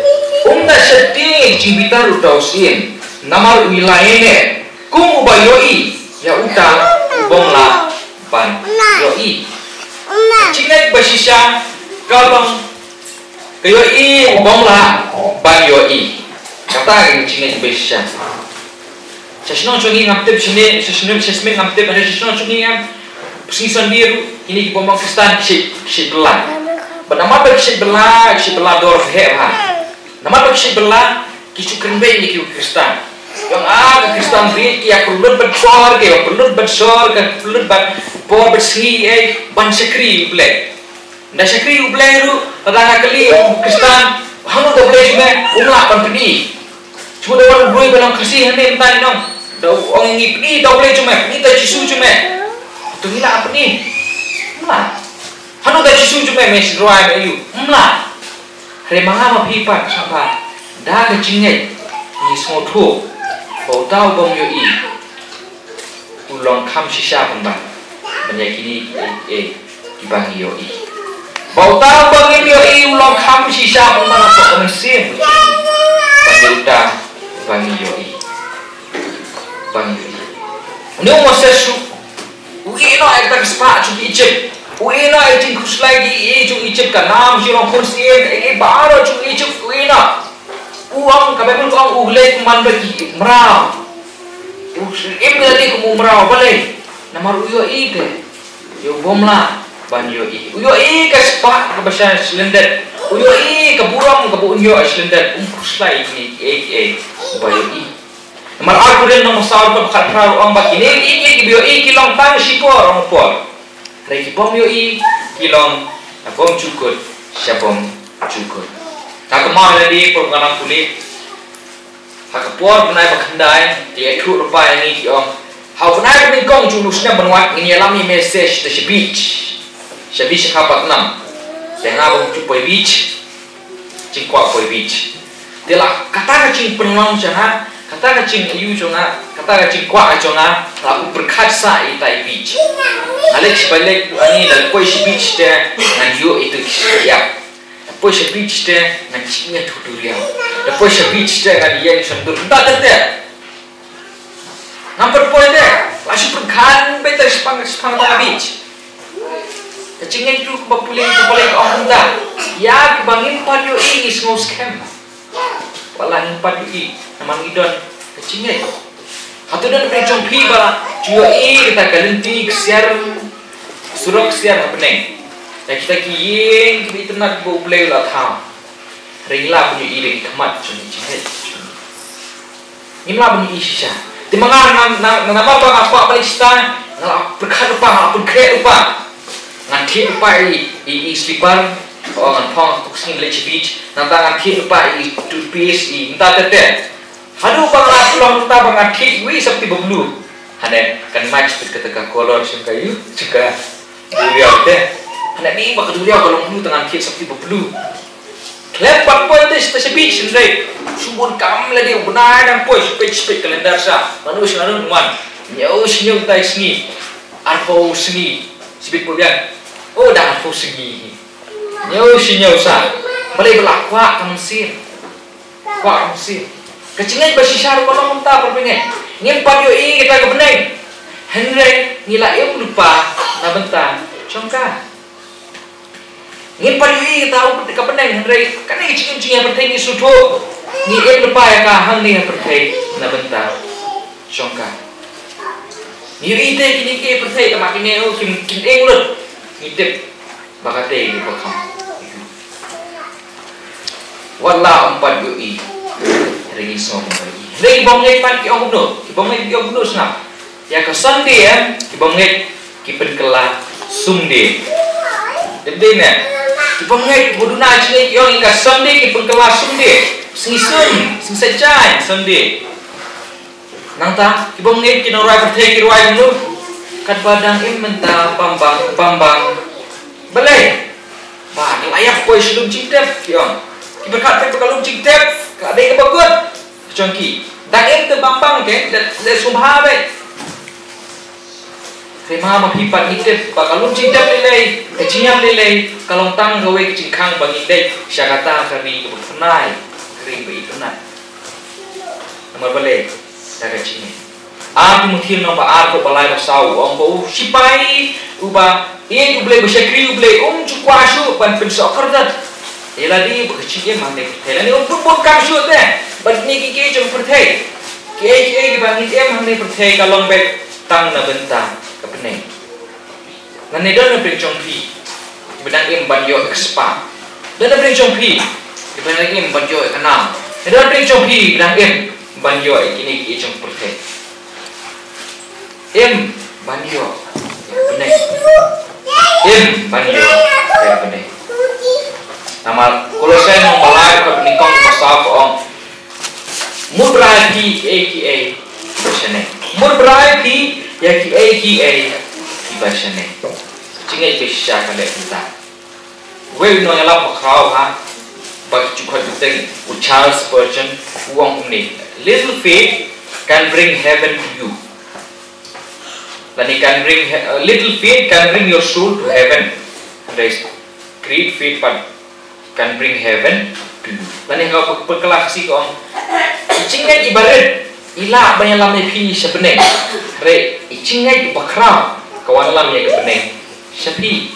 um da sheptieng ïa ki jingbitar uta u syiem. Namar u la ïaineh kum uba ïohi ïa uta u bym lah ban ïohi. Ka jingngeit ba shisha ka long ka ïohi u bym lah ban ïohi. Kata ka jingngeit ba shisha. Sha shnong jong ngi ngam tip shane, sha shnong, sha shnong ngam tip, hynrei sha shnong jong ngi ngam. Phi sngew sngewthuh ruh, kine ki bym long Khristan ki shait, ki shait bylla. Bad namar ba ki shait bylla, ki shait bylla dor heh bha. Namar ba ki shait bylla, ki shu kren beiñ ïa ki Khristan. Ong ah, ka Khristan ri ki ïa pynlut bad por, ki ïa pynlut bad sor, ka pynlut bad por bad sngi, eh, ban shakri U Blei. Nda shakri U Blei ruh, lada nga kylli u Khristan, hangno uta U Blei jong me, um lah ban pyni. Shu da wan roi ban ong Khasi hangne mynta ngi ong. Da ong ngi pyni uta U Blei jong me, pyni uta Jisu jong me. To ngi lah pyni. Um lah. Hangno uta Jisu jong me, me shu roi me ïohi. Um lah. Hynrei ma nga ma phi pat, sngap bha. Da ka jingngeit ngi sngewthuh ba uta u bym ïohi u long kham shisha pynban ban ïa kine kiei kiei kiba ngi ïohi. Ba uta uba ngim ïohi u long kham shisha pynban hapoh ka mynsiem ban ïa uta uba ngi ïohi. Ba ngi ïohi. Une u Moses ruh u ïehnoh ïa kata ka spah jong ki Ijipt. U ïehnoh ïa ka jingkhuslai kiei kiei jong Ijipt, ka nam jong u khun syiem, kiei kiei baroh jong Ijipt u ïehnoh. U ong, ka Baibl ka ong u leh kumba ki mraw. U im lade kum u mraw, balei? Namar u ïohi te ïa u bym lah ban ïohi. U ïohi ka spah kaba sha shlyndet. U ïohi ka burom kaba un ïoh shlyndet. Um khuslai ïa kine kiei kiei ba ïohi. Namar ar Korinth lynnong ba saw dkhot khatphra u ong ba kine kiei kiei kiba ïohi ki long tang shipor, ong por. Hynrei ki bym ïohi ki long na bymjukut sha bymjukut. Ka kumne lade, para bangeit, pule. Ha ka por bnai ba khyndai, ki ïathuh lypa ïa ngi, ki ong, ha u bnai ba nyngkong jong une u snem ban wad ngin ïalam ïa u Moses sha beach. Sha beach ha Patnam. Te nga bym ju poi beach. Jingkwah poi beach. Te la kata ka jingpynlong jong nga, kata ka jingaiu jong nga, kata ka jingkwah jong nga, la pyrkhat sa ïa ita i beach. Nga leit sha, leit, ani, la poi sha beach te ngan ïoh ito ki shyiap. Poi sha beach te ngan shim ïa u duriaw. Da poi sha beach te ngan ïeng sha dur. Nda te te. Ngam pat poi te. La shu pyrkhat beit te shaphang, shaphang ta beach. Ka jingngeit ruh kaba pule, kaba pule ka ong kumta. Ïa kiba ngim pat ïohi ngi sngew skhem. Wat la ngim pat ïohi, namar ngi don ka jingngeit. Hato don phi jong phi ba ju ïohi kata ka lynti ksiar, surok ksiar ha bneng? Ïa kita ki ïing kiba itynnat ba U Blei u la thaw. Hynrei ngi lah ban ïohi da ki khmat jong ka jingngeit. Ngim lah ban ïohi shisha. Te ma nga, na, na, na, namar ba nga kwah ban ïohi shisha, nga la pyrkhat lypa, nga la pynkhreh lypa. Ngan thied lypa i, i, i slipper, o ngan phong ha ka sngi leit sha beach, nangta ngan thied lypa i toothpaste, i mynta te te. Haduh ba nga la pynlong mynta ba nga thied iwei i sopti ba blue. Hane kan match bad kata ka color jong ka ïu, jong ka duriaw te. Hane ni ba ka duriaw ka long blue te ngan thied sopti ba blue. Khlem pat poi te sha beach hynrei shu bun kam lade, u bnai dang poi, shu peit, shu peit calendar sa. Mano shu ngan wan. Hynñiew, hynñiew tai sngi. Arphew sngi. Shu peit poi biang. Oh, dang arphew sngi. Hynñiew, hynñiew sa. Balei? Ba la kwah ka mynsiem. Kwah ka mynsiem. Ka jingngeit ba shisha ruh ka long kumta, para bangeit. Ngim pat ïohi kata ka bneng. Hynrei ngi la im lypa na bynta jong ka. Ngim pat ïohi kata ka bneng, hynrei kane ka jingim jong ngi ha pyrthei ngi sngewthuh ngi im lypa ïa ka hangne ha pyrthei na bynta jong ka. Ngi ïohi te kine ki pyrthei, tangba kine, oh, kim, kim ïeng lut. Ngi tip ba kata ka ba kham. Wat la ym pat ïohi, hynrei ngi sngew ba ïohi. Dei ki bym ngeit pat ki ong kumno? Ki bym ngeit ki ong kumno sngap? Ïa ka Sunday em, ki bym ngeit ki pynkylla Sunday. Dei ne? Ki bym ngeit, ba duna jingngeit ki ong ïa ka Sunday ki pynkylla Sunday. Sngi Sun, sngi Saitjaiñ, Sunday. Nangta ki bym ngeit ki nongrwai pyrthei ki rwai kumno? Katba dang im mynta, bam bang, bam bang. Balei? Ba ki la ïap poi sha lum jingtep, ki ong. Ki pyrkhat peit ba ka lum jingtep ka dei kaba kut. Jong ki. Dang im te bam bang, ke, leh, leh sngewbha beit. Te ma, ma phi pat ngi tip ba ka lum jingtep lei lei, ka jingïap lei lei ka long tang kawei ka jingkhang ba ngin leit sha kata ka ri kaba thymmai, ka ri ba itynnat. Namar balei? Da ka jingngeit. Ar Timothi lynnong ba ar, dkhot ba lai ba saw, u ong ba u sipai uba ïeit U Blei, ba shakri U Blei, um ju kwah shuh ban pynsoh kyrdan ïa lade bad ka jingim hangne pyrthei, lane um pynbun kam shuh te bad kine kiei kiei jong pyrthei. Kiei kiei kiba ngin im hangne pyrthei ka long beit tang na bynta ka bneng. Lane don na pdeng jong phi kiba dang im ban ïoh ïa ka spah? Don na pdeng jong phi kiba dang im ban ïoh ïa ka nam? Lane don na pdeng jong phi kiba dang im ban ïoh ïa kine kiei jong pyrthei? Im ban ïoh ïa ka bneng. Im ban ïoh ïa ka bneng. Namar Kolose lynnong ba lai, dkhot ba nyngkong, dkhot ba saw ka ong: Mut brai phi kiei kiei kiba shane. Mut brai phi ïa kiei kiei kiba shane. Jingngeit ba shisha ka leh kumta. Uwei u nongïalap bakhraw ha, ba ki ju khot kyrteng u Charles Spurgeon, u ong kumne: "Little faith can bring heaven to you." Lane can bring he-, uh, "Little faith can bring your soul to heaven. Whereas great faith can, can bring heaven to you." Lane ha ka pyrkhat Khasi ka ong: "I jingngeit iba rit i lah ban ïalam ïa phi sha bneng. Hynrei i jingngeit iba khraw ka wanlam ïa ka bneng sha phi."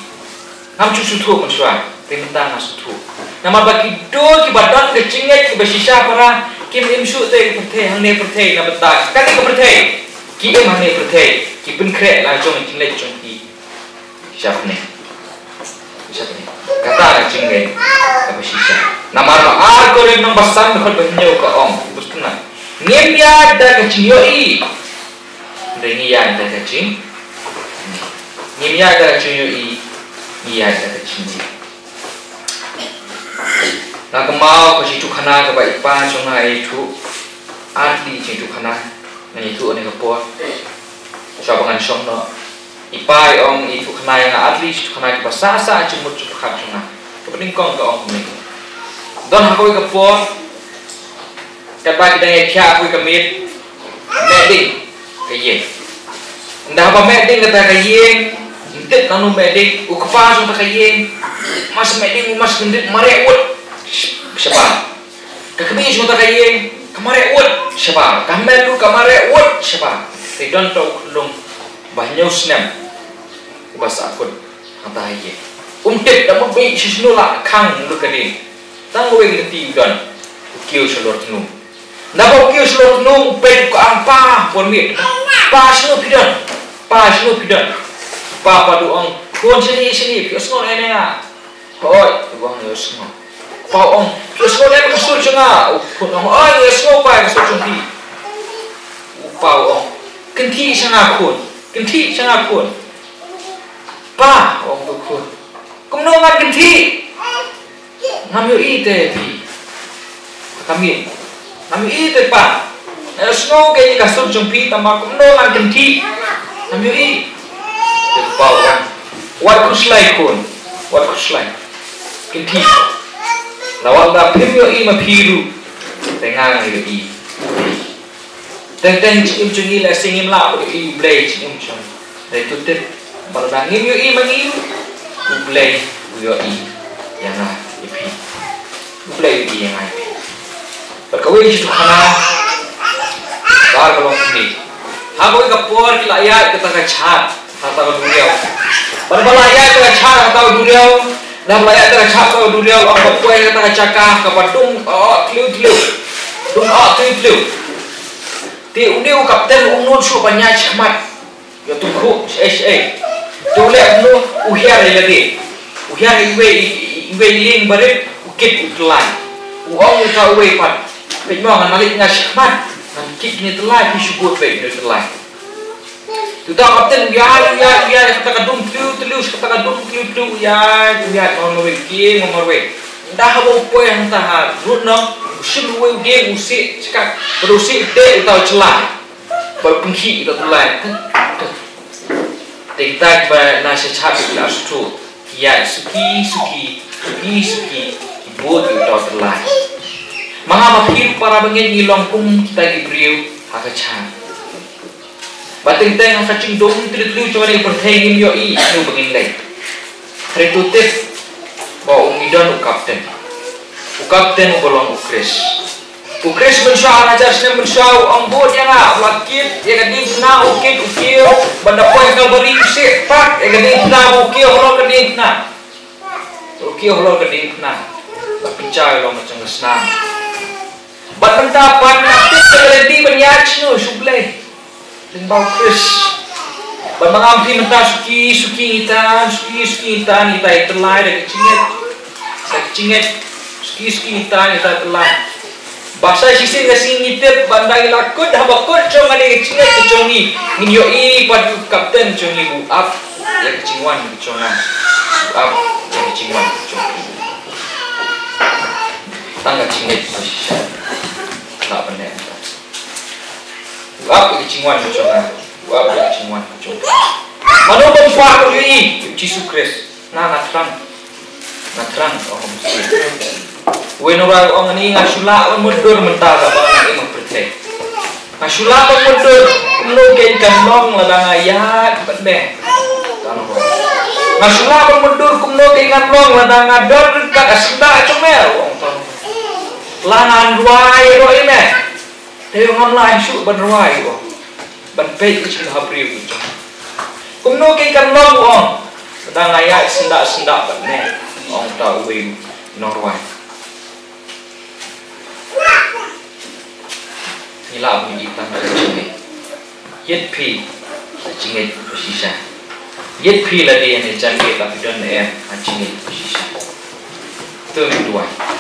Ngam ju sngewthuh mynshuwa, te mynta nga sngewthuh. Namar ba ki dei kiba don ka jingngeit kiba shisha para, kim im shuh te ka pyrthei, hangne pyrthei, na bynta kane ka pyrthei. Ki im hangne pyrthei, ki pynkhreh la jong jingngeit jong ki sha bneng. Sha bneng. Kata ka jingngeit kaba shisha. Namar ba ar Korinth lynnong ba san, dkhot ba hynñiew ka ong, bus kena: "Ngim ïaid da ka jingïohi." Hynrei ngi ïaid da ka jing. Ngim ïaid da ka jingïohi, ngi ïaid da ka jingïohi. Nga kynmaw ka jingïathuhkhana kaba i pa jong nga i ïathuh. Ar tylli jingïathuhkhana ngan ïathuh ha kane ka por. Shuwa ba ngan shong noh, i pa i ong, i ïathuhkhana ïa nga ar tylli jingïathuhkhana kiba sah sah jingmut jingpyrkhat jong nga. Kaba nyngkong ka ong kumne: Don ha kawei ka por, katba ki dang ïakhia ha kawei ka miet, meh ding ka ïing. Ynda haba meh ding kata ka ïing, ym tip nangno meh ding, u kpa jong kata ka ïing, mas meh ding, u mas kyndit, mareh wut shabar. Ka kmie jong kata ka ïing ka mareh wut shabar, ka hynmen ruh ka mareh wut shabar. Te don uta u khunlung ba hynñiew snem uba sahkut hangta ha ïing. Um tip da mut ba i shisha la khang lut ka ding. Tang kawei ka lynti u don, u kiew shalor thnu. Naba u kiew shalor thnu, u peit u kyrpad, por miet. "Pa, shano phi don? Pa, shano phi don?" Pa pat u ong: "Khun, shane, shane, phi ïohsngew ne em ïa nga?" "Hooid," u ong, "nga ïohsngew." Pa u ong: "Phi ïohsngew ne em ïa ka sur jong nga?" U khun u ong: "Hooid, nga ïohsngew pa, ïa ka sur jong phi." U pa u ong: "Kynthih sha nga khun, kynthih sha nga khun." "Pa," u ong u khun, "kumno ngan kynthih? Ngam ïohi te phi." Ka mih. "Ngam ïohi te pa. Nga ïohsngew kein ïa ka sur jong phi, tangba kumno ngan kynthih? Ngam ïohi." Te u pa u ong: "Wat khuslai khun, wat khuslai. Kynthih. La wat lada phim ïohi ma phi ruh, te nga nga ïohi." Teng teng jingim jong ngi lehse ngim lah ban ïohi U Blei jingim jong ngi. Hynrei to tip ba lada ngim ïohi ma ngi ruh, U Blei u ïohi ïa nga ïa phi. U Blei u ïohi ïa nga ïa phi. Bad kawei ka jingïathuhkhana ba ar ka long kumne. Ha kawei ka por ki la ïaid kata ka jhat ha kata ka duriaw. Bad ba la ïaid kata ka jhat ha kata ka duriaw, ba la ïaid kata ka jhat ha kata ka duriaw, ong ba poi ha kata ka jaka kaba dum, oh, tliw tliw. Dum, oh, tliw tliw. Te une u kapten um nud shuh ban ïaid shakhmat, ïoh tyngkhuh shaei shaei. Te u leh kumno? U hiar ïa lade. U hiar ïa iwei, iwei i lieng barit, u kit u tyllai. U ong ïa uta uwei pat: "Peit mo, ngan leit nga shakhmat. Kit ne tyllai, phi shu bud beit ne tyllai. Te uta u kapten u ïaid, u ïaid, u ïaid, kata ka dum tliw, tliw, kata ka dum tliw, tliw, u ïaid, u ïaid, mar marwei, u kieng, mar marwei. Ynda haba u poi hangta ha rud noh, u shim uwei u dieng, u sieh, shkat, bad u sieh te uta u tyllai. Bad u pynkhih uta u tyllai. Te kita kiba na sha chad ki la shu, ki ïaid suki, suki, suki, suki, ki bud ïa uta u tyllai. Ma nga ma phi ruh para bangeit ngi long kum kita ki briew ha ka chad. Ba teng teng ha ka jingdum tliw tliw jong kane ka pyrthei ngim ïohi ïano ba ngin leit. Hynrei to tip ba u ngi don u kapten. U kapten uba long u Khrist. U Khrist mynshuwa ar hajar snem mynshuwa u ong bud ïa nga, u la kit ïa ka diengphna, u kit u kiew, bad da poi ha Kalbari u sieh pat ïa ka diengphna, u kiew halor ka diengphna. U kiew halor ka diengphna. Bad pynjaw ïa long ka jong ka snam. Bad mynta pat nga tip ïa ka lynti ban ïaid sha u Blei. Lyngba u Khrist. Bad ma nga ma phi mynta suki, suki ngi tan, suki, suki ngi tan, ngi tan ïa tyllai da ka jingngeit. Da ka jingngeit, suki, suki ngi tan, ngi tan ïa tyllai. Ba sa shisien ka sngi ngi tip, ba ynda ngi la kut, haba kut jong kane ka jingngeit ka jong ngi. Ngin ïohi pat u kapten jong ngi ba u ap ïa ka jingwan ka jong nga. U ap ïa ka jingwan ka jong ngi. Tang ka jingngeit ka shisha. Lah ban leh. U ap ïa ka jingwan ka jong nga. U ap ïa ka jingwan ka jong nga. Mano ban kwah ban ïohi ïa u Jisu Khrist? Nga, nga thrang. Nga thrang, ong u Jisu. Uwei u nongrwai u ong, ani nga shu lah ban mutdur mynta kaba nga im ha pyrthei. Nga shu lah ban mutdur, kumno kein kan long lada nga ïaid bad me. Nga shu lah ban mutdur, kumno kein kan long lada nga don ryngkat ha syndah jong me, u ong. Lada ngan rwai ruh ïa me. Te u ngam lah shuh ban rwai, u ong. Ban peit ka jingbhabriew ka jong. Kumno kein kan long, u ong. Lada nga ïaid syndah syndah bad me, ong uta uwei u nongrwai. Ngi lah ban ïohi tang ka jingngeit. Ïeit phi ha jingngeit ba shisha. Ïeit phi lade ha ne jingngeit, la phi don ne em ha jingngeit ba shisha. To ngin duwai.